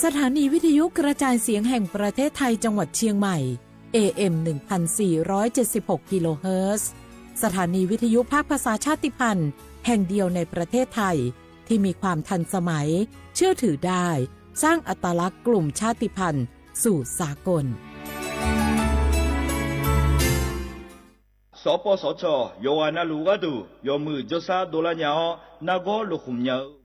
สถานีวิทยุกระจายเสียงแห่งประเทศไทยจังหวัดเชียงใหม่ เอ เอ็ม หนึ่งพันสี่ร้อยเจ็ดสิบหก กิโลเฮิรตซ์ สถานีวิทยุภาคภาษาชาติพันธุ์แห่งเดียวในประเทศไทย ที่มีความทันสมัย เชื่อถือได้ สร้างอัตลักษณ์กลุ่มชาติพันธุ์สู่สากล စီၤပီစီၤဆီ ယွၤဝၤနၢ်လူၤဂာ်တူာ် ယွၤမုၢ်ကၠိစါဒိလါညါအီၤ နၢ်ဂီၤလိာ်ဃုာ်မၠၣ်ဧၢ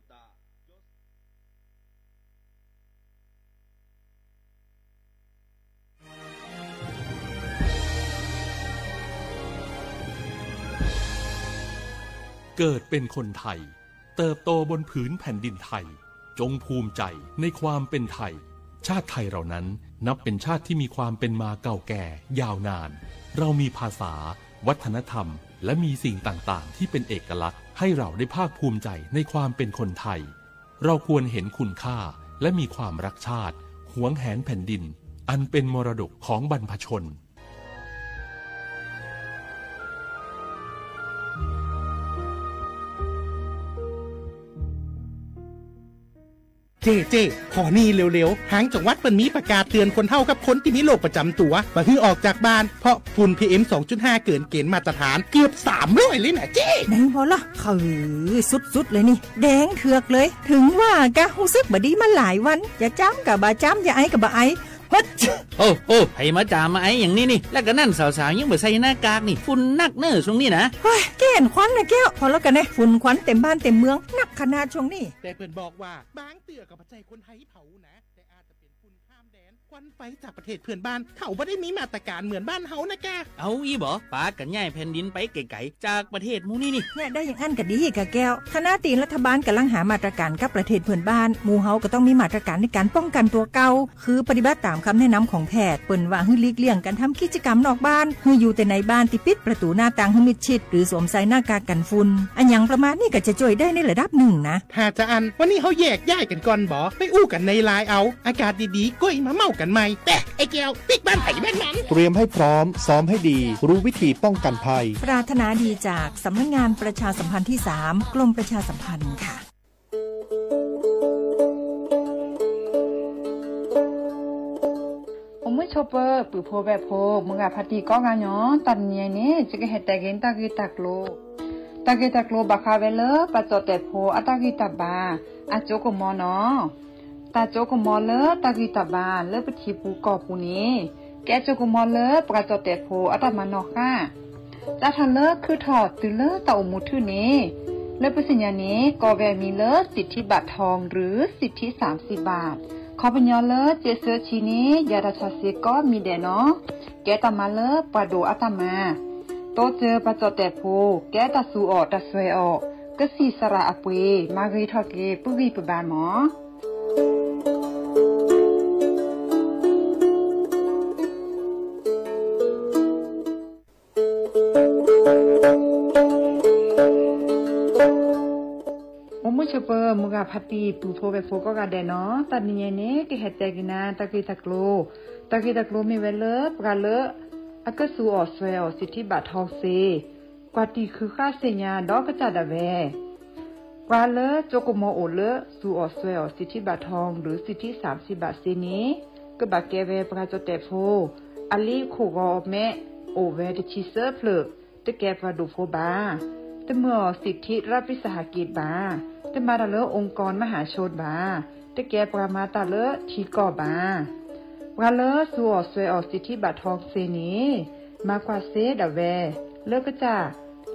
เกิดเป็นคนไทย เติบโตบนผืนแผ่นดินไทย จงภูมิใจในความเป็นไทย ชาติไทยเรานั้นนับเป็นชาติที่มีความเป็นมาเก่าแก่ยาวนาน เรามีภาษา วัฒนธรรม และมีสิ่งต่างๆ ที่เป็นเอกลักษณ์ให้เราได้ภาคภูมิใจในความเป็นคนไทย เราควรเห็นคุณค่าและมีความรักชาติ หวงแหนแผ่นดิน อันเป็นมรดกของบรรพชน เจ้ เจ้ ขอนี่เร็วๆ ทางจังหวัดเปิ้นมีประกาศเตือนคนเฒ่ากับคนที่มีโรคประจำตัว บ่หื้อออกจากบ้าน เพราะฝุ่น พีเอ็ม สองจุดห้า เกินเกณฑ์มาตรฐานเกือบ สามร้อย เลยนะเจ้ ไหนบ่ล่ะ เออ สุดๆ เลยนี่ แดงเถือกเลย ถึงว่ากะ ฮู้สึกบ่ดีมาหลายวัน จะจามกะบ่จาม จะไอกะบ่ไอ เฮ้ย โอ้ โอ้ ใผมาจ๋ามาไออย่างนี้นี่ และกะนั่นสาวๆ ยังบ่ใส่หน้ากากนี่ ฝุ่นนักเน่อช่วงนี้นะ เฮ้ย แก้นควันนะแก้ว พอแล้วกันนะ ฝุ่นควันเต็มบ้านเต็มเมือง นักขนาดช่วงนี้ แต่เปิ้นบอกว่า บางเตื้อก็บ่ใจ้คนไทยเผานะ แต่อาจจะเป็นฝุ่นข้ามแดน ควันไฟจากประเทศเพื่อนบ้าน เขาบ่ได้มีมาตรการเหมือนบ้านเฮานะกะ เอาอี้บ่ ปากั๋นย้ายแผ่นดินไปไก๋ๆ จากประเทศหมู่นี้นี่ เนี่ย ได้อย่างอั้นก็ดีกะแก้ว ขณะตี้รัฐบาลก่ำลังหามาตรการกับประเทศเพื่อนบ้าน หมู่เฮาก็ต้องมีมาตรการในการป้องกันตั๋วเก่า คือปฏิบัติต๋ามคำแนะนำของแพทย์ เปิ้นว่าหื้อหลีกเลี่ยงการทำกิจกรรมนอกบ้าน หื้ออยู่แต่ในบ้านตี้ปิดประตู๋หน้าต่างหื้อมิดชิด หรือสวมใส่หน้ากากกันฝุ่น อะหยังประมาณนี้ก็จะจ้วยได้ในระดับหนึ่งนะ ถ้าจะอั้น วันนี้เฮาแยกย้ายกั๋นก่อนบ่ ไปอู้กั๋นในไลน์เอา อากาศดีๆ ก้อยมาเม้ากั๋นใหม่ แปะ ไอ้แก้ว ปิ๊กบ้านไผบ้านมัน เตรียมให้พร้อม ซ้อมให้ดี รู้วิธีป้องกันภัย ปรารถนาดีจากสำนักงานประชาสัมพันธ์ที่สาม กรมประชาสัมพันธ์ค่ะ အိၣ်မုာ်ဆိးပၢၤ ပုၢ်ဖိဝဲၢ်ဖိ မုၢ်ဂၤဖါတံၢ်ကိးဂၤညီ တနံၤအံၤန့ၣ် ယကဟဲတဲက့ၤတၢ်ဂ့ၢ်တၢ်ကျိၤ, တၢ်ဂ့ၢ်တၢ်ကျိၤဘၣ်ဃးဝဲလၢ ပှၤကၠီၣ်တဲာ်ဖိအတၢ်ဂံၢ်တၢ်ဘါ အကၠိကမီၤနီၤ. တၢ်ကၠိကမီၤလၢတၢ်ဂံၢ်တၢ်ဘါလၢပထံပူၤကီၢ်ပူၤန့ၣ် ကဲကၠိကမီၤလၢပှၤကၠီၣ်တဲာ်ဖိအတၢ်မၤနီၣ်ဃာ် စးထီၣ်လၢခုထီၣ်တုၤလၢတၢ်အိၣ်မူထူၣ်န့ၣ် လၢပသ့ၣ်ညါန့ၣ် ကိးဝဲအမံၤလၢ สิทธิบัตรทอง หรือ สิทธิสามสิบบาท ခီပညီလၢ စ့းဆၢဆံန့ၣ် ယၤတၢ်ဆါစ့ကိးမံၤဒဲးနီၤ. ကဲတၢ်မၤလၢပှၤဒိၣ်အတၢ်မၤ, တိစၢၤပှၤကၠီၣ်တဲာ်ဖိ ကဲတၢ်သူအီၣ်တၢ်စွဲအီၣ်, ကစံၣ်စရၣ်အပှ့ၤ မၤဂ့ၤထီၣ်က့ၤပဂံၢ်ပဘါမၢ်. အိၣ်မုာ်ဆိးပၢၤ မုၢ်ဂၤဖါတံၢ် ပုၢ်ဖိဝဲၢ်ဖိကိးဂၤဒဲးနီၤ, တနံၤညါန့ၣ် ကဟဲတဲက့ၤနၤတၢ်ဂ့ၢ်တၢ်ကျိၤ, တၢ်ဂ့ၢ်တၢ်ကျိၤမ့ၢ်ဝဲလၢ ပှၤလၢအကသူအီၣ်စွဲအီၣ် สิทธิบัตรทอง စ့ ကွၢ်တံၢ်ဃုာ်ဃာ်သ့ၣ်ညါဒီးကစၢ်ဒၣ်ဝဲ ပှၤလၢကၠိကမီၤအိၣ်လၢသူအီၣ်စွဲအီၣ် สิทธิบัตรทอง หรือ สิทธิสามสิบบาท စ့န့ၣ် ကဘၣ်ကဲဝဲပှၤကၠီၣ်တဲာ်ဖိ အလံအခိၣ်ဂီၤအမဲ အိၣ်ဝဲတဆံသၢဖျၢၣ်, တကဲပှၤဒိၣ်ဖိဘၣ်, တမၢအီၣ် สิทธิรัฐวิสาหกิจ ဘၣ်, တမၤတၢ်လၢ องค์กรมหาชน ဘၣ်, တကဲပှၤမၤတၢ်လၢထံကီၢ်ဘၣ်. ပှၤလၢသူအီၣ်စွဲအီၣ် สิทธิบัตรทอง စ့န့ၣ် မၤကွၢ်စ့ဒၣ်ဝဲ လၢကစၢ်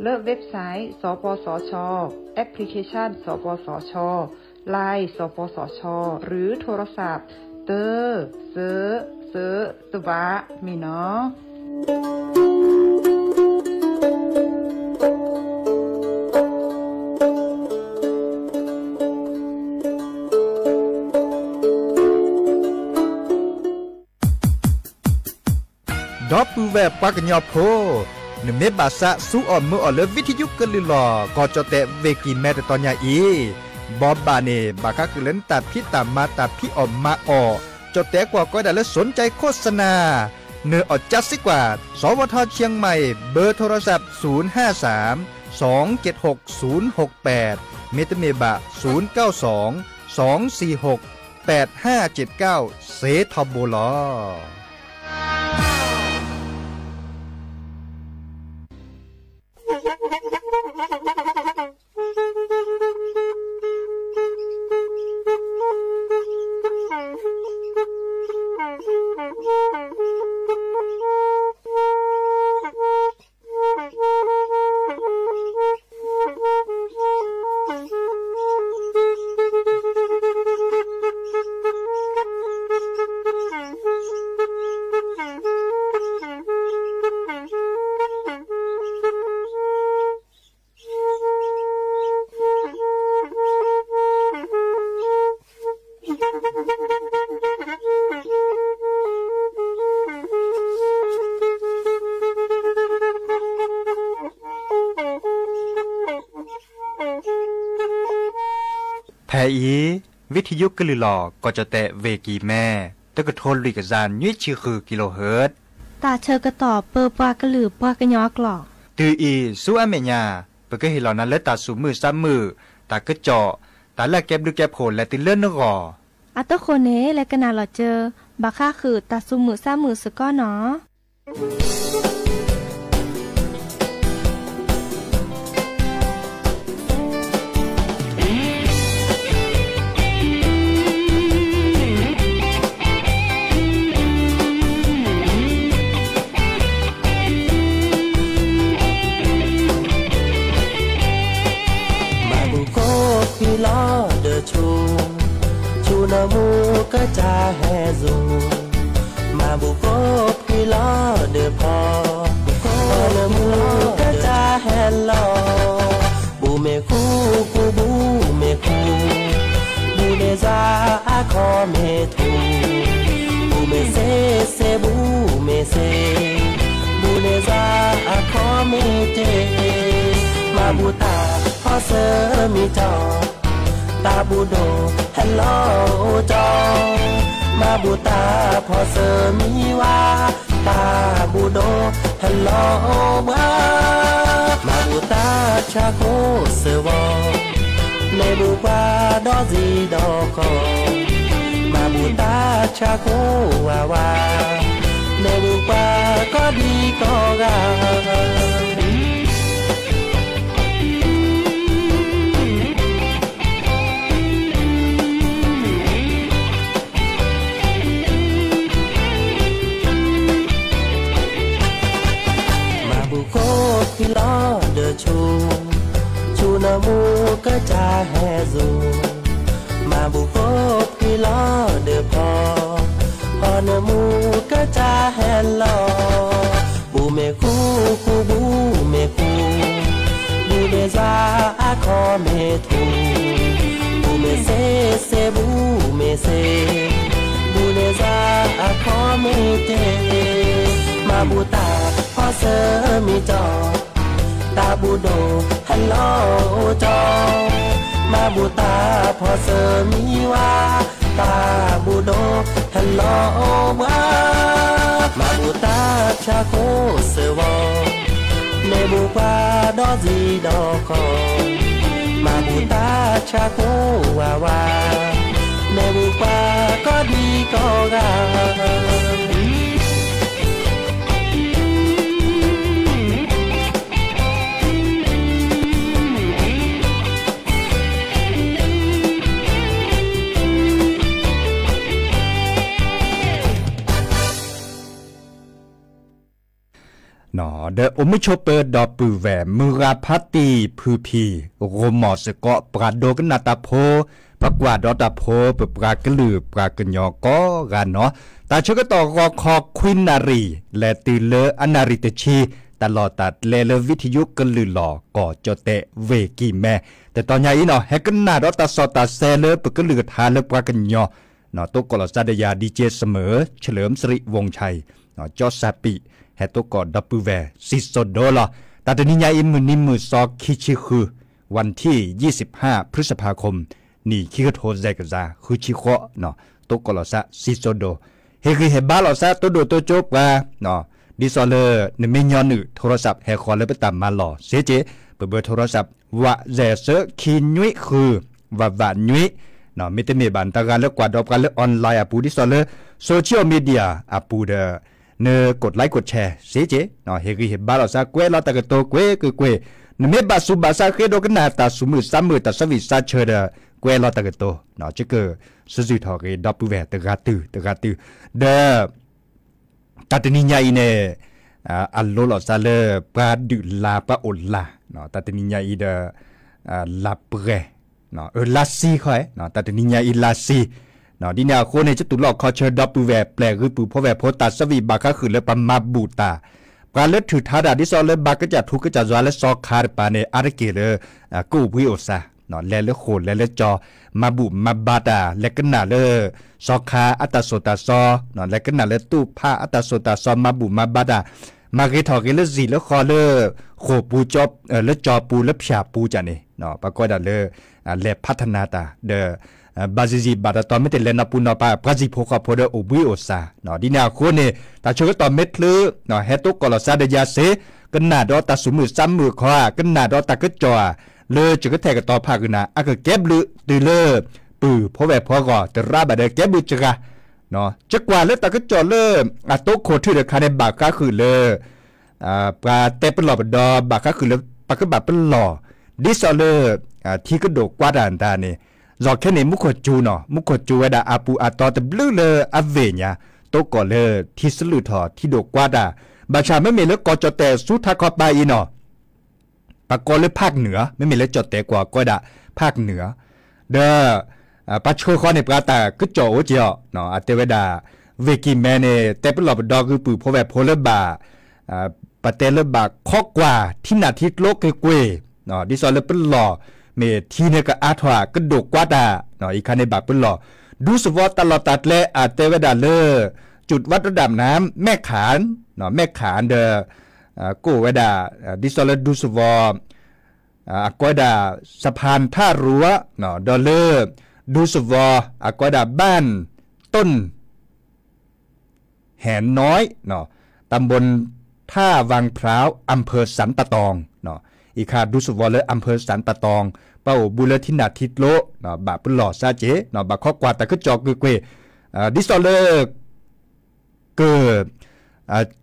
လၢ website สปสช แอปพลิเคชัน สปสช ไลน์ สปสช หรือโทรศัพท์ သၢ သၢ သၢ သၢ မ့ၢ်နီၤ. ဒီပုၢ်ဝဲၢ်ပှၤကညီဖိ, နမ့ၢ်ဘၣ်သးသူအီၣ်မၢအီၣ်လၢ วิทยุ ကလုာ်လီၤ ကီၢ်ကၠီၣ်တဲာ်ဝ့ၢ်ကံၢ်မဲတတီၤညါအံၤ, ဘီဘၣ်န့ၣ် ဘၣ်ဃးက့ၤလၢနတၢ်ဖံးတၢ်မၤတၢ်ဖံးအီၣ်မၤအီၣ်, ကၠီၣ်တဲာ်ကွၢ်ကီးဝဲဒၣ်လၢ สนใจโฆษณา, နအီၣ်ကၠါစ့ကွၢ် สวท เชียงใหม่ เบอร์โทรศัพท์ ศูนย์ห้าสาม สองเจ็ดหก ศูนย์หกแปด မ့တမ့ၢ်ဘၣ် ศูนย์เก้าสอง สองสี่หก แปดห้าเจ็ดเก้า စ့ထီဘိလီၤ. ဖဲအံၤ ဝံထယုကလုၢ်လီၤ ကီၢ်ကၠီၣ်တဲၣ် ဝ့ၢ်ကံၢ်မဲ တကထိလွံၢ်ကယၤနွံဆံဃု ကံလိဟၢၣ် တၢ်ဆၢကတီၢ်ပၢပှၤကလုာ်ပှၤကညီအကျိာ် တုၤအံၤဆူအမဲာ်ညါ ပကဟ့ၣ်လီၤနၤလၢတၢ်သူၣ်မုာ်သးမုာ်, တၢ်ကစီၣ်, တၢ်လၢအကဲဘျုးကဲဖှိၣ်လဲၤတုၤလၢနဂီၢ်. အတဃိန့ၣ် လဲၤကနၣ်လီၤစၢၤ ဘၣ်ဃးဃုာ်တၢ်သူၣ်မုာ်သးမုာ်စ့ၢ်ကီးနီၤ. မၤဘူၣ်ကိးဖှံလီၤဒီးဆူ, ဆူနမူကစၢ်ဟဲစိၤ, မၤဘူၣ်ကိးဖှံလီၤဒီးဖီ, ဖီနမူကစၢ်ဟဲလီၤ, ဘူၣ်မ့ၢ်ဃူဃူ ဘူၣ်မ့ၢ်ဃူ, ဘူၣ်န့ၢ်စၢ်အခီၣ်မ့ၢ်ထူ, ဘူၣ်မ့ၢ်စ့စ့ ဘူၣ်မ့ၢ်စ့, ဘူၣ်န့ၢ်စၢ်အခီၣ်မ့ၢ်တ့, မၤဘူၣ်တၢ်ဖီစၢၤမံၤတီၢ်, တၢ်ဘူၣ်ဒိၣ်ဟဲလီၤအိၣ်ကၠီ, မၤဘူၣ်တၢ်ဖီစၢၤမံၤဝါ, တၢ်ဘူၣ်ဒိၣ်ဟဲလီၤအိၣ်ဘှါ, မၤဘူၣ်တၢ်ဆါခိၣ်စၢၤဝီၤ, န့ၢ်ဘူၣ်ပှၤဒီးစံဒီးခီ, မၤဘူၣ်တၢ်ဆါခိၣ်ဝးဝး, န့ၢ်ဘူၣ်ပှၤကိးဒံကိးဂၤ မၤဘူၣ်ကိးဖှံလီၤဒီးဆူ, ဆူနမူကစၢ်ဟဲစိၤ, မၤဘူၣ်ကိးဖှံလီၤဒီးဖီ, ဖီနမူကစၢ်ဟဲလီၤ, ဘူၣ်မ့ၢ်ဃူဃူ ဘူၣ်မ့ၢ်ဃူ, ဘူၣ်န့ၢ်စၢ်အခီၣ်မ့ၢ်ထူ, ဘူၣ်မ့ၢ်စ့စ့ ဘူၣ်မ့ၢ်စ့, ဘူၣ်န့ၢ်စၢ်အခီၣ်မ့ၢ်တ့, မၤဘူၣ်တၢ်ဖီစၢၤမံၤတီၢ်, တၢ်ဘူၣ်ဒိၣ်ဟဲလီၤအိၣ်ကၠီ, မၤဘူၣ်တၢ်ဖီစၢၤမံၤဝါ, တၢ်ဘူၣ်ဒိၣ်ဟဲလီၤအိၣ်ဘှါ, မၤဘူၣ်တၢ်ဆါခိၣ်စၢၤဝီၤ, န့ၢ်ဘူၣ်ပှၤဒီးစံဒီးခီ, မၤဘူၣ်တၢ်ဆါခိၣ်ဝးဝး, န့ၢ်ဘူၣ်ပှၤကိးဒံကိးဂၤ ဒီးအိၣ်မုာ်ဆိးပၢၤဒီပုၢ်ဝဲၢ် မုၢ်ဂၤဖါတံၢ်ဖုဖံး ဂီၢ်မီၢ်စ့ၢ်ကီး ပှၤဒိကနၣ်တၢ်ဖိ, ပကွၢ်ဒီးတၢ်ဖိ ပပှၤကလုာ်ပှၤကညီကိးဂၤနီၤ, တၢ်ဆၢကတီၢ်ဂီၤခီခွံနၣ်ရံၣ် လဲၤတုၤလၢအနၣ်ရံၣ်တဆံ, တၢ်လီၢ်တၢ်ကျဲလၢဝံထယုကလုာ်လီၤ ကီၢ်ကၠီၣ်တဲၣ် ဝ့ၢ်ကံၢ်မဲ, တတီၤညါအံၤနီၤ ဟဲကနၣ်ဒီးတၢ်စီၣ်တၢ်ဆဲလၢပကလုၢ်ကထါလၢပှၤကညီ တိကိးလီၤစၢ်ဒီးယၤ DJ Summer เฉลิมสิริวงศ์ชัย, ကၠီၣ်စၢ်ပံး ဟဲတိကိးဒီပုၢ်ဝဲၢ် စံၣ်စိၤဒိလီၤ. တၢ်တနံၤညါအံၤ မုၢ်နံၤမုၢ်သီ ခံဆံဃု, วันที่ยี่สิบห้า พฤษภาคม နံၣ်ခံကထိယဲၢ်ကယၤဃုဆံဃိး, တိကိးလီၤစၢ်စံၣ်စိၤဒိ, ဟ့ၣ်ဂံၢ်ဟ့ၣ်ဘါလီၤစၢ်တိဒိၣ်တိကၠိပှၤ, ဒ်သိးလၢ နမ့ၢ်ညီနုၢ် โทรศัพท์ ဟဲဃီၤလၢပတၢ်မၤလီၢ်စ့ၢ်ကီး, ပဘၢ โทรศัพท์ ဝးယဲၢ်သၢ ခံနွံဃု ဝးဝးနွံ, မ့တမ့ၢ်ဘၣ် နတဂၤလၢကွၢ်ဒီးပှၤလၢ online အပူၤ ဒ်သိးလၢ social media အပူၤဒီး န กดไลค์ กดแชร์ စ့က့ၤ, ဟ့ၣ်ဂံၢ်ဟ့ၣ်ဘါလိာ်သး ကွဲးလီၤတၢ်ကတိၤ ကွ့ၢ်ကွ့ၢ်ကွ့ၢ်, နမ့ၢ်ဘၣ်ဆူးဘၣ်ဆါ ဃ့ဒိကနၣ်တၢ်ဆူးမုၢ်ဆါမုၢ် တၢ်ဆၢဝံၣ်ဆါဆၢဒီး ကွဲးလီၤတၢ်ကတိၤ, ယက စံးဆူၣ်ထီၣ်က့ၤ ဒီပုၢ်ဝဲၢ်တဂၤတုၤတဂၤတုၤ, ဒီး တၢ်တနံၤညါအံၤန့ၣ် အလိၤလိာ်သးလၢ ပှၤဒုးလၤပှၤအိၣ်လၤ, တၢ်တနံၤညါအံၤဒီး လါပှဲၤ, အလါစံဃီ, တၢ်တနံၤညါအံၤလါစံ, ဒ်န့ၣ်အဃိန့ၣ် ယတူၢ်လိာ်ခီဆၢ ဒီပုၢ်ဝဲၢ်ပျဲၢ်ဂုၢ်ပုၢ်ဖိဝဲၢ်ဖိ တၢ်ဆၢဝံၣ်ဘၣ်ဃးဃုာ်လၢပမၤဘူၣ်တၢ်, ပှၤလၢထုးထါတၢ် ဒ်သိးလၢ ဘၣ်ကစၢ်ထူကစၢ်ယွၤလၢစီၤခါတပၤန့ၣ် အါတက့ၢ်လၢ ကအိၣ်ဘှံးအိၣ်စၢ်, လဲၤလၢဃိာ်လဲၤလၢကၠီၤ, မၤဘူၣ်မၤဘါတၢ် လဲၤကနၣ်လၢ စီၤခါအတၢ်သိၣ်တၢ်သီ, လဲၤကနၣ်လၢတူၢ်ဖးအတၢ်သိၣ်တၢ်သီ မၤဘူၣ်မၤဘါတၢ်, မၤဂ့ၤထီၣ်ဂ့ၤလၢစံာ်လၢဃီလၢ ဃိာ်ပူၤ, လၢကၠီၤပူၤ လၢဖၠၣ်ပူၤကန့ၣ်, ပှၤကိးဒၣ်လၢ လဲၤဖးထနၢ်တၢ် ဒီး ဘၣ်စံးစံးဘၣ်တတီၤ မ့ၢ်တလဲၤနီၢ်ပူၤနီၢ်ပၤ ပှၤစံၣ်ဖိဃီဖိဒီးအိၣ်ဘှံးအိၣ်စၢ်, ဒ်န့ၣ်အဃိန့ၣ် တၢ်ဆၢကတီၢ်မ့ၢ်ချုး ဟဲတိကိးလီၤသးဒီးယၤစ့, ကနၣ်ဒီးတၢ်ဆူးမုၢ်ဆါမုၢ်ခီဧါ, ကနၣ်ဒီးတၢ်ကစီၣ်ဧါ, လၢယကထဲးကတီၤဖးကနၣ် အကကဲဘျုးတုၤလၢ ပုၢ်ဖိဝဲၢ်ဖိအဂီၢ် တရါဘၣ်ဒီးကဲဘျုးစှၤ, ယကွၢ်လၢတၢ်ကစီၣ်လၢ အတိခိၣ်ထူၣ်တခါန့ၣ် ဘၣ်ဃးဃုာ်လၢ ပှၤတဲပလီၢ်ပဒီ ဘၣ်ဃးဃုာ်လၢ ပှၤကဘၣ်ပလီၢ် ဒ်သိးလၢ ထံကဒိၣ်ကွါတၢ်တၢ်န့ၣ်, ယီၤခဲန့ၣ် မူခိၣ်စူၤနီၤ, မူခိၣ်စူၤဝဲဒၣ်အပူၤအတီတဘျုးလၢအဝ့ၢ်ညါ, တိကိးလၢထံဆလုၣ်ထီၣ် ထံဒိၣ်ကွါတၢ်, ဘၣ်ဆၣ်မ့မ့ၢ်လၢကီၢ်ကၠီၣ်တဲၣ်ဆူထးခီပၤအံၤနီၤ ပှၤကိးလၢဖၣ်ကနုာ်ဧါ, မ့မ့ၢ်လၢကၠီၣ်တဲၣ်ကွၢ်ကိးဒၣ်ဖၣ်ကနုာ်ဧါ, ဒီး ပှၤဆှၢဃီန့ၣ် ပှၤတၢ်ကစီၣ်အိၣ်က့ၤအီၤ, အတဲဝဲဒၣ် ဝ့ၢ်ကံၢ်မဲန့ၣ် တဲပလီၢ်ပဒီဂုၢ်ပုၢ်ဖိဝဲၢ်ဖိလၢဘၣ် ပတဲလၢဘၣ်ခီကွၢ်ထံနၢ်ထံကျိကွ့ၢ်ကွ့ၢ်, ဒ်သိးလၢပလီၢ်မ့ၢ်ထံန့ၣ်ကအါထီၣ် ကဒိၣ်ကွါတၢ်, အံၤခါန့ၣ်ဘၣ်ပလီၢ်, ဒူသဝီတၢ်လီၢ်တၢ်ကျဲ အတဲဝဲဒၣ်လၢ จุดวัดระดับน้ำ แม่ขาน, แม่ขาน ဒီး ကိးဝဲဒၣ် ဒ်သိးလၢဒူသဝီ အကိးဝဲဒၣ် สะพานท่ารั้ว ဒီးလၢ ဒူသဝီ အကိးဝဲဒၣ် บ้านต้น แหน้อย ตำบลท่าวังพร้าว อำเภอสันป่าตอง, အံၤခါဒူသဝီလၢ อำเภอสันป่าตอง ပှၤအိၣ်ဘူးလၢထံနၢ်ထံကျိ ဘၣ်ပလီၢ်စၢ်က့ၤ ဘၣ်ခီကွၢ်တၢ်ကစီၣ်ကွ့ၢ်ကွ့ၢ်, ဒ်သိးလၢ က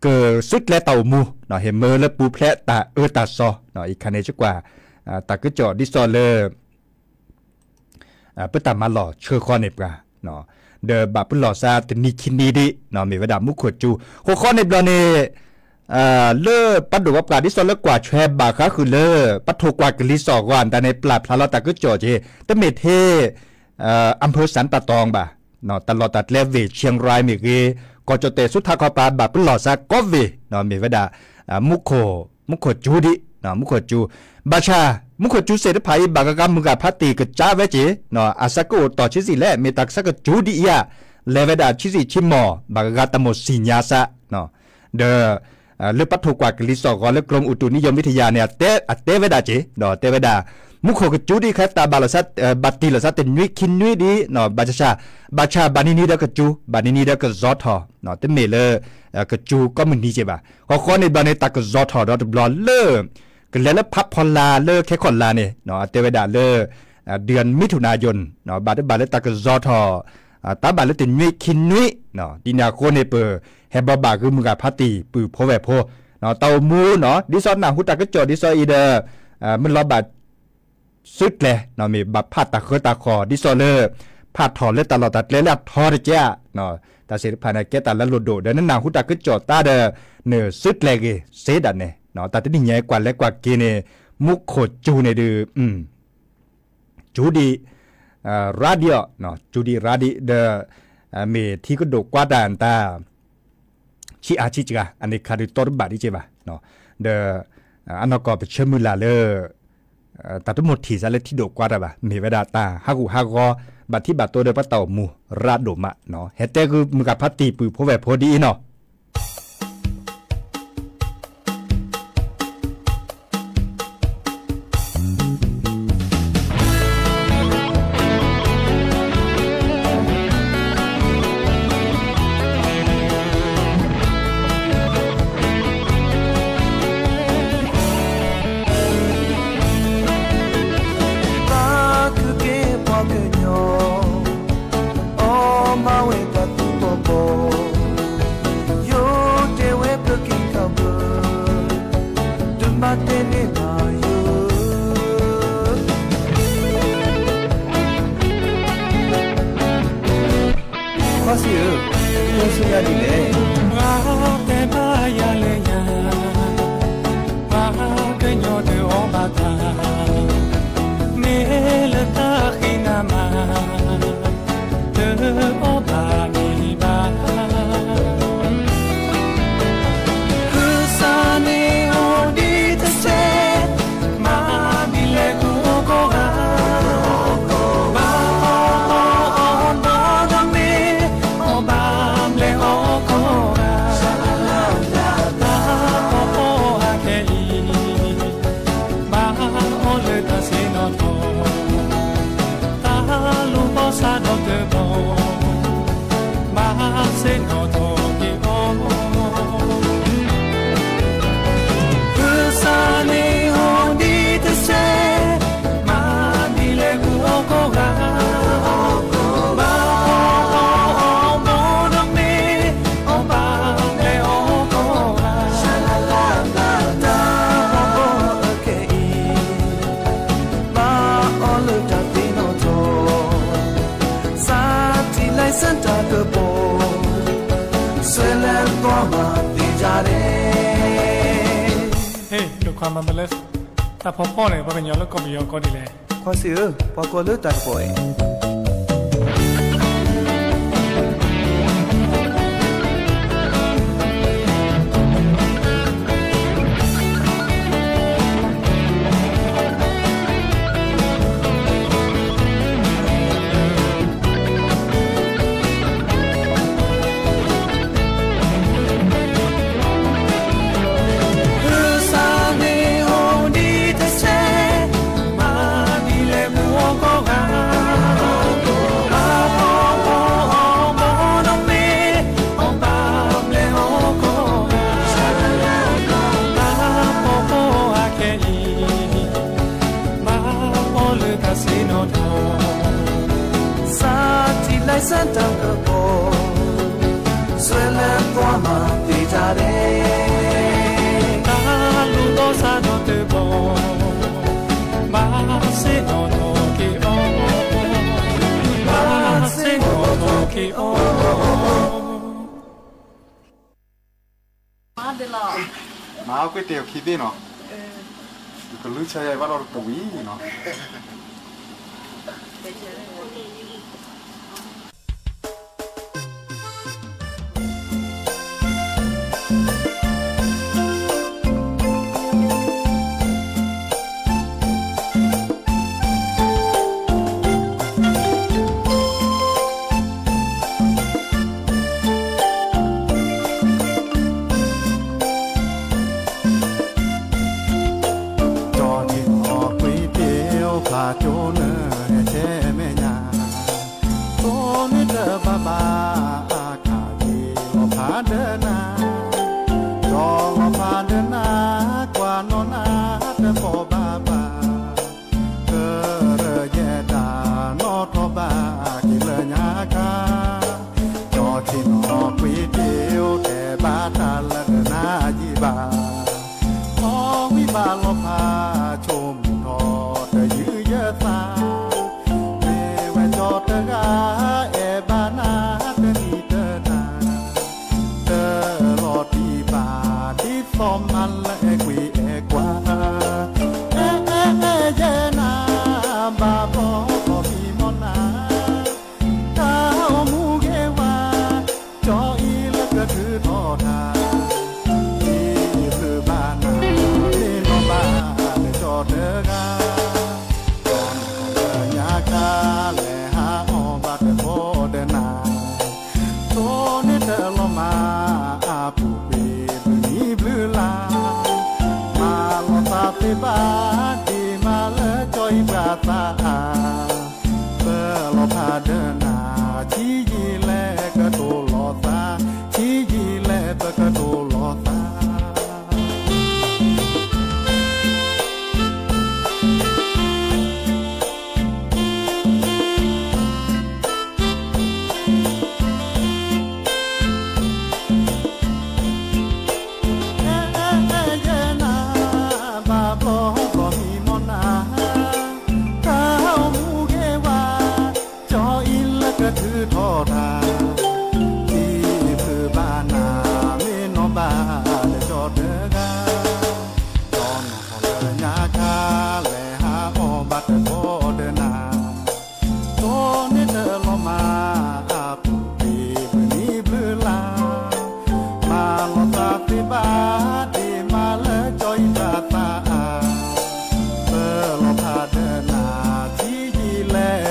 ကစုကျဲတၢ်အိၣ်မူ ဟ့ၣ်မၢလၢပူၤဖျဲးတၢ်အၢတၢ်သီ, အံၤခါန့ၣ် ယကွၢ် တၢ်ကစီၣ်ဒ်သိးလၢ ပတၢ်မၤလီၢ်ဆှၢဃီန့ၣ်ပှၤ ဒီးဘၣ်ပလီၢ်စၢ်တနံၤခံနံၤဒ် မ့ၢ်ဝဲဒၣ်မူခိၣ်စူၤ, ဃိဃီန့ၣ်ဘျီန့ၣ် လၢပှၤဒိၣ်ပှၤပှၢ်ဒ်သိးလၢကွၢ်ဆွဲဘၣ်ဃးဃုာ်လၢ ပှၤထိၣ်ကွၢ်ကလံၤစိးအဂီၢ် အတၢ်န့ၣ် ပျၢ်ဖျါလီၤတၢ်ကစီၣ်က့ၤ တမ့ၢ်ထဲ อำเภอสันป่าตอง ဘၣ်, တၢ်လီၢ်တၢ်ကျဲဝ့ၢ် เชียงราย မ့ၢ်ဂ့ၤ, ကီၢ်ကၠီၣ်တဲၣ်ဆူထးခီပၤ ဘၣ်ပလီၢ်စၢ်ကိးဝ့ၢ် မ့ၢ်ဝဲဒၣ် မူခိၣ်စူၤဒ် မူခိၣ်စူၤ, ဘၣ်ဆၣ် မူခိၣ်စူၤသ့ၣ်တဖၣ်အံၤ ဘၣ်ဂၤဂၤမုၢ်ဂၤဖးတံၢ်ကစၢ်ဝဲက့ၤ အဆၢကအိၣ်တီၢ်ဆံးဆံးလဲၣ် မ့ၢ်တၢ်ကဆၢကစူၤဒ်အံၤဧါ, လဲၤဝဲဒၣ်ဆံးဆံးဆံးမီၢ် ဘၣ်ဂၤဂၤတၢ်မိၣ်စံၣ်ညါစၢ် ဒီး လၢပှၤထိၣ်ကွၢ်ကလံၤစိးအဂီၢ်လၢ กรมอุตุนิยมวิทยา န့ၣ် အတဲဝဲဒၣ်က့ၤ ဒီးတဲဝဲဒၣ် မူခိၣ်ကစူၤဒ်အံၤ ခဲတၢ်ဘၣ်လီၤစၢ် ဘၣ်တံၢ်လီၤစၢ်တနွံခံနွံဒ် ဘၣ်ဆၣ် ဘၣ်ဆၣ်ဘၣ်နံၤနံၤဒီးကစူၤ ဘၣ်နံၤနံၤဒီးကဇီထီၣ် တမ့ၢ်လၢ ကစူၤကိးမုၢ်နံၤက့ၤဘၣ်, ဃိဃီန့ၣ်ဘျီန့ၣ် တၢ်ကဇီထီၣ်ဒီးတဘျီလၢ ကလဲၤလၢဖးဖီလာ်လၢခဲခီၣ်လာ်န့ၣ် အတဲဝဲဒၣ်လၢ เดือนมิถุนายน ဘၣ်တဘၣ်လၢတၢ်ကဇီထီၣ် တၢ်ဘၣ်လၢတနွံခံနွံ ဒ်န့ၣ်အဃိန့ၣ် ပဟဲဘီဘၣ်ဂုာ်မုၢ်ဂၤဖးတံၢ်ပုၢ်ဖိဝဲၢ်ဖိ တၢ်အိၣ်မူနီၤ ဒ်သိးနၢ်ဟူတၢ်ကစီၣ်ဒ်သိးအံၤဒီး မ့ၢ်လီၤဘၣ် စုကျဲ မ့ၢ်ဘၣ်ဖးတၢ်ဃၢတၢ်ဃီၤ ဒ်သိးလၢ ဖးထီၣ်လၢတၢ်လီၢ်တၢ်ကျဲလၢအထီတက့ၢ်ဧါ, တၢ်သ့ၣ်တဖၣ်န့ၣ် ကဲတၢ်လၢလိၣ်ဒိၣ် ဒီးနနၢ်ဟူတၢ်ကစီၣ်တၢ်ဒီး နစုကျဲဂ့ၤစ့ဒၣ်န့ၣ် တၢ်တနံၣ်ညါကွၢ်လဲၤကွၢ်က့ၤန့ၣ် မူခိၣ်စူၤန့ၣ်ဒုး စူၤဒံး ရါဒံးအီၤ စူၤဒံးရါဒံး ဒီး မ့ၢ်ထံကဒိၣ်ကွါတၢ်တၢ် ဆံးအါဆံးစှၤ အန့ၣ်ခါဒုးတီတဘၣ်ဒံးက့ဘၣ်, ဒီး အနီၢ်ကီၢ်ပဆၢမုၢ်လၢ်လၢ တၢ်တမိၣ်ထံၣ်စၢ်လၢထံဒိၣ်ကွါတၢ်ဘၣ် မ့ၢ်ဝဲဒၣ်တၢ်ဟးဂူာ်ဟးဂီၤ ဘၣ်ထံဘၣ်တိၢ်ဒီးပှၤတၢ်အိၣ်မူရါဒိၣ်မး, ဟဲတဲဂုာ်မုၢ်ဂၤဖးတံၢ်ပုၢ်ဖိဝဲၢ်ဖိဒ်အံၤနီၤ. စံးဧၢ, အိၣ်ဆူၣ်ယၤဒ်လဲၣ်. ပှၤတဲဘၣ်ယၤလၢယၤ, ပှၤကညီတအီၣ်ဘၣ်တၢ်, မ့ၢ်လၢတၢ်ဃံနၤမး, တအီၣ်ဘၣ်န့ၣ်ဘၣ်. ကစၢ်န့ၣ်အိၣ်ဒံးတစဲး, မၤဒ်လဲၣ်ကအိၣ်ကိးဂၤ, ဘၣ်အီၣ်အီၣ်အီၣ်ဘီဒီးမ့ၢ်, အီၣ်ဘၣ်ဘျဲၣ်အီၣ်ကိးဂၤ, တၢ်အီၣ်အီၣ်အခဲအံၤ, ဘၣ်အီၣ်လၢတၢ်ဆ့ၣ်နီၤထီၣ်, တၢ်လူၤဘီၣ်စးဒီးတဘီ, ဘၣ်ဆ့ၣ်နီၤထီၣ်က့ၤအီၤ. ကစၢ်န့ၣ်အိၣ်ဒံးတစဲး, မၤဒ်လဲၣ်ကအိၣ်ကိးဂၤ, ဘၣ်အီၣ်အီၣ်အီၣ်ဘီဒီးမ့ၢ်, အီၣ်ဘၣ်ဘျဲၣ်အီၣ်ကိးဂၤ, တၢ်အီၣ်အီၣ်အခဲအံၤ, ဘၣ်အီၣ်လၢတၢ်သ့ၣ်နီၣ်ထီၣ်, စးထီၣ်လံာ်စဲၣ်တၢ်ကပီၤ, စွဲလဲၣ်ကွၢ်မၤသ့တၢ်ဒဲး. ဟ့ၣ် ဒိၣ်ခွါမၤဘၣ်လၢ တၢ်ဖီဖီန့ၣ် ပှၤကညီလၢကီၢ်ပယီၤကိးဒ်လဲၣ်. ခွါစံးဧၢ, ပှၤကိးလၢတၢ်ကပီၤအံၤ. ကစၢ်န့ၣ်အိၣ်ဒံးတစဲး, မၤဒ်လဲၣ်ကအိၣ်ကိးဂၤ, ဘၣ်အီၣ်အီၣ်အီၣ်ဘီဒီးမ့ၢ်, အီၣ်ဘၣ်ဘျဲၣ်အီၣ်ကိးဂၤ, တၢ်အီၣ်အီၣ်အခဲအံၤ, ဘၣ်အီၣ်လၢတၢ်ဆ့ၣ်နီၤထီၣ်, စးထီၣ်လံာ်စဲၣ်တၢ်ကပီၤ, စွဲလဲၣ်ကွၢ်မၤသ့တၢ်ဒဲး. တၢ်လူၤဘီၣ်စးဒီးတဘီ, ဘၣ်ဆ့ၣ်နီၤထီၣ်က့ၤအီၤ, ဘၣ်ဆ့ၣ်နီၤထီၣ်က့ၤအီၤ. မၤကွ့ၢ်တဲာ်အခံဘ့ၣ်နီၤ, ယကလုၢ်ဆါယၤဘၣ်ဒီးတဝံၤနီၤ.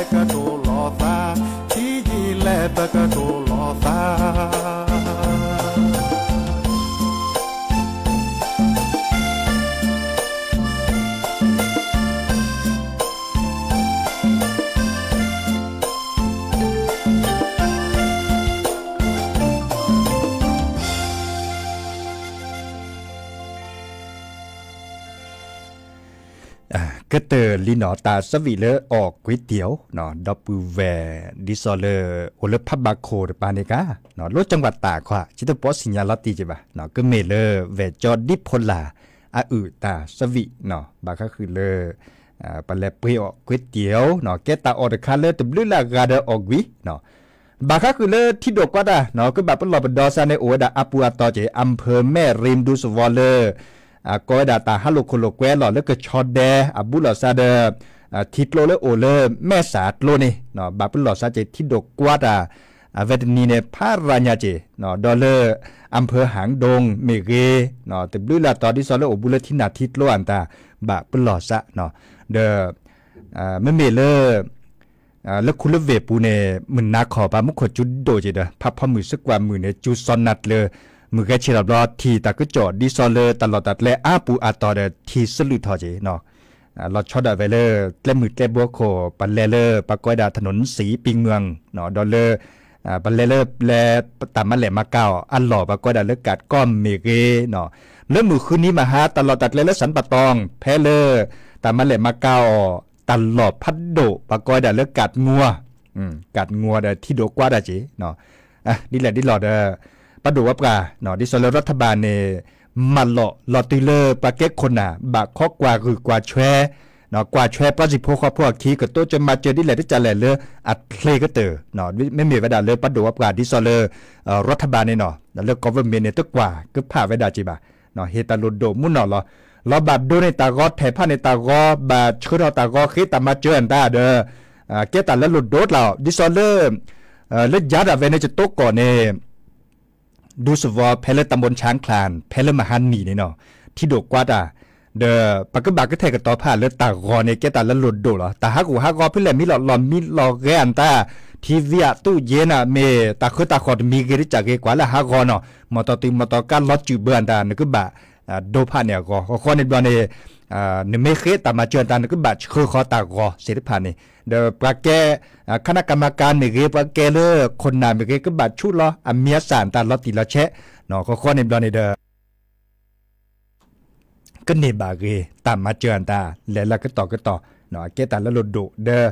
ကတိၤလီၤသး, ထံယံာ်လဲၣ်ပကတိၤလီၤသး. ကတၢၢ်လံနီၤ တၢ်ဆၢဝံၣ်လၢအီၣ်ကွ့တံာ်နီၤ ဒီပုၢ်ဝဲၢ် ဒ်သိးလၢ အိၣ်လၢဖးဘၣ်ခိၣ်တပၤန့ၣ်ကါ လၢကၠီဘၣ်တၢ်ခီ ဆံတပီစံၣ်ညါလီၤတံၢ်က့ဘၣ် ကမ့ၢ်လၢ ဝဲၢ်ကၠီဒံဖိလာ် အအုၣ်တၢ်ဆၢဝံၣ် ဘၣ်ဃးဃုာ်လၢ ပလဲၤပှ့ၤအီၣ်ကွ့တံာ်နီၤ ကဲတၢ်အီၣ်တခါလၢတဘျုးလၢအဂၤဒီးအီၣ်ကွံာ် ဘၣ်ဃးဃုာ်လၢထံဒိၣ်ကွၢ်တၢ်နီၤ ကဘၣ်ပလီၢ်ပဒီစါန့ၣ် အိၣ်ဝဲဒၣ်အါပူၤအတီၢ်က့ၤ အၣ်ဖၢၣ်မဲၣ်ရ့ၣ် ဒူသဝီလၢ ကိးဝဲဒၣ်တၢ်ဟးလိာ်ခိၣ်လိာ်ကွဲလီၤ လၢကဆီဒဲ အဘူးလိာ်စါဒီး ထံကျိလၢအိၣ်လၢမဲၢ်စးကျိန့ၣ် ဘၣ်ပလီၢ်စါက့ၤထံဒိၣ်ကွၢ်တၢ် အဝဲတနံၤန့ၣ် ဖးရၤညါက့ၤ ဒီးလၢ အၣ်ဖၢၣ်ဟၣ်ဒိၣ်မ့ၢ်ဂ့ၤ တဘျုးလၢတီၤဒ်သိးလၢအိၣ်ဘူးလၢထံနၢ်ထံကျိအတၢ် ဘၣ်ပလီၢ်စါ ဒီး မ့မ့ၢ်လၢ လၢခူလၢဝ့ၢ်ပူၤန့ၣ် မုၢ်နၤခီၣ်ပၤမူခိၣ်ကၠူဒိၣ်က့ၤဒီး ဖးဖီမုၢ်စ့ၢ်ကီးမုၢ်န့ၣ် ကၠူစီၤနၤကျၢၤ မုၢ်ဂဲၤဆ့ၣ်ထီၣ်ဘျီ ထံၣ်တၢ်ကစီၣ်ဒ်သိးလၢတၢ်လီၢ်တၢ်ကျဲအါပူၤအတီၢ်ဒီးထံစလုၢ်ထီၣ်က့ၤ လီၤဆီဒၣ်ဝဲလၢ ကျဲမုၢ်ကျဲဘိခိၣ် ပလဲၤလၢပှၤကိးဝဲဒၣ် ถนนสีปิงเมือง ဒီးလၢ ပလဲၤလၢပျဲ တၢ်မၤလဲၢ်မၤကၤအီၤအလီၢ် ပှၤကိးဝဲဒၣ်လၢကးကီၢ်မ့ၢ်ဂ့ၤ လၢမုၢ်ဃုနံၤမဟါ တၢ်လီၢ်တၢ်ကျဲလၢစၣ်ပတီၢ် ဖဲလၢ တၢ်မၤလဲၢ်မၤကၤအီၤ တၢ်လီၢ်ဖးဒိၣ် ပှၤကိးဝဲဒၣ်လၢကးငူၤ ကးငူၤဒီးထံဒိၣ်ကွၢ်တၢ်က့ၤ ဒ်လဲၣ်ဒ်လဲၣ်ဒီး ပဒိၣ်ဝဲပှၤ ဒ်သိးလၢရၤထဘၢၣ်န့ၣ် မၤလီၤလီၤတုၤလၢပှၤကဲခိၣ်နၢ် ဘၣ်ခီကွၢ်ဂုာ်ကွၢ်ဆွဲ ကွၢ်ဆွဲပှၤစံၣ်ဖိဃီဖိအခံ ကတိၤကမၤစၢၤဒ်လဲၣ်ဒ်လဲၣ်လၢအချ့ကတၢၢ် မ့မ့ၢ်ဝဲဒၣ်လၢပဒိၣ်ဝဲပှၤဒ်သိးလၢ ရၤထဘၢၣ်န့ၣ်နီၤ လၢ government န့ၣ် တကွၢ်ကဖၣ်ဝဲဒၣ်က့ၤဘၣ် ဟ့ၣ်တၢ်လိၣ်ဒိၣ်မူနီၢ်လီၤ လီၤဘၣ်ဒိန့ၢ်တၢ်ဂီၤ ထဲးဖးန့ၢ်တၢ်ဂီၤ ဘၣ်ဆှၢထီၣ်တၢ်ဂီၤ ဃ့တၢ်မၤစၢၤအတၢ်ဒီး ကဲတၢ်လၢလိၣ်ဒိၣ်တၢ်အီၤ ဒ်သိးလၢ လၢယၤဒၣ်ဝဲန့ၣ် ကတိၤကီၢ်န့ၣ် ဒူသဝီ ဖဲလၢတၢ်ဘိၣ်ဆၣ်ချၢၣ် ဖဲလၢမဟါနံၤန့ၣ်နီၤ ထံဒိၣ်ကွၢ်တၢ် ဒီးပကဘၣ်ကထဲၣ်ကတီၤဖးလၢတၢ်ဂီၤန့ၣ် ကဲတၢ်လၢလိၣ်ဒိၣ်လီၤ တၢ်ဟးဂူာ်ဟးဂီၤဖဲလဲၣ်မံၤလီၤ လီၤမံလီၤဂဲၤအတၢ် ထံဝံအတူၣ်ယဲနၤ မ့ၢ်တၢ်ဃၢတၢ်ဃီၣ်တမံၤဂ့ၤတကးဂ့ၤ ကွၢ်လၢဟးဂီၤနီၤ မီၢ်တီၢ်တုၤမီၢ်တီၢ်ကါလီၤစုာ်ဘၢအတၢ် နကဘၣ် ဒိဖးန့ၢ်အဂီၤ ဃီဃီန့ၣ်ဘျီန့ၣ် နမ့ၢ်ဃ့တၢ်မၤစၢၤအတၢ် နကဘၣ်ဆှၢဃီၤတၢ်ဂီၤသ့ၣ်တဖၣ်န့ၣ် ဒီးပှၤကဲ ခနကမၤကၤမ့ၢ်ဂ့ၤ ပှၤကဲလၢခိၣ်နၢ်မ့ၢ်ဂ့ၤ ကဘၣ်ဆူၣ်လီၤအမံၤအသၣ်တၢ်လီၤတံၢ်လီၤဆဲး ဃီဃီန့ၣ်ဘျီန့ၣ်ဒီး ကန့ၢ်ဘၣ်ဂ့ၤ တၢ်မၤစၢၤအတၢ် လဲၤလၢကတီၢ်ကတီၢ် အကဲတၢ်လၢလိၣ်ဒိၣ်ဒီး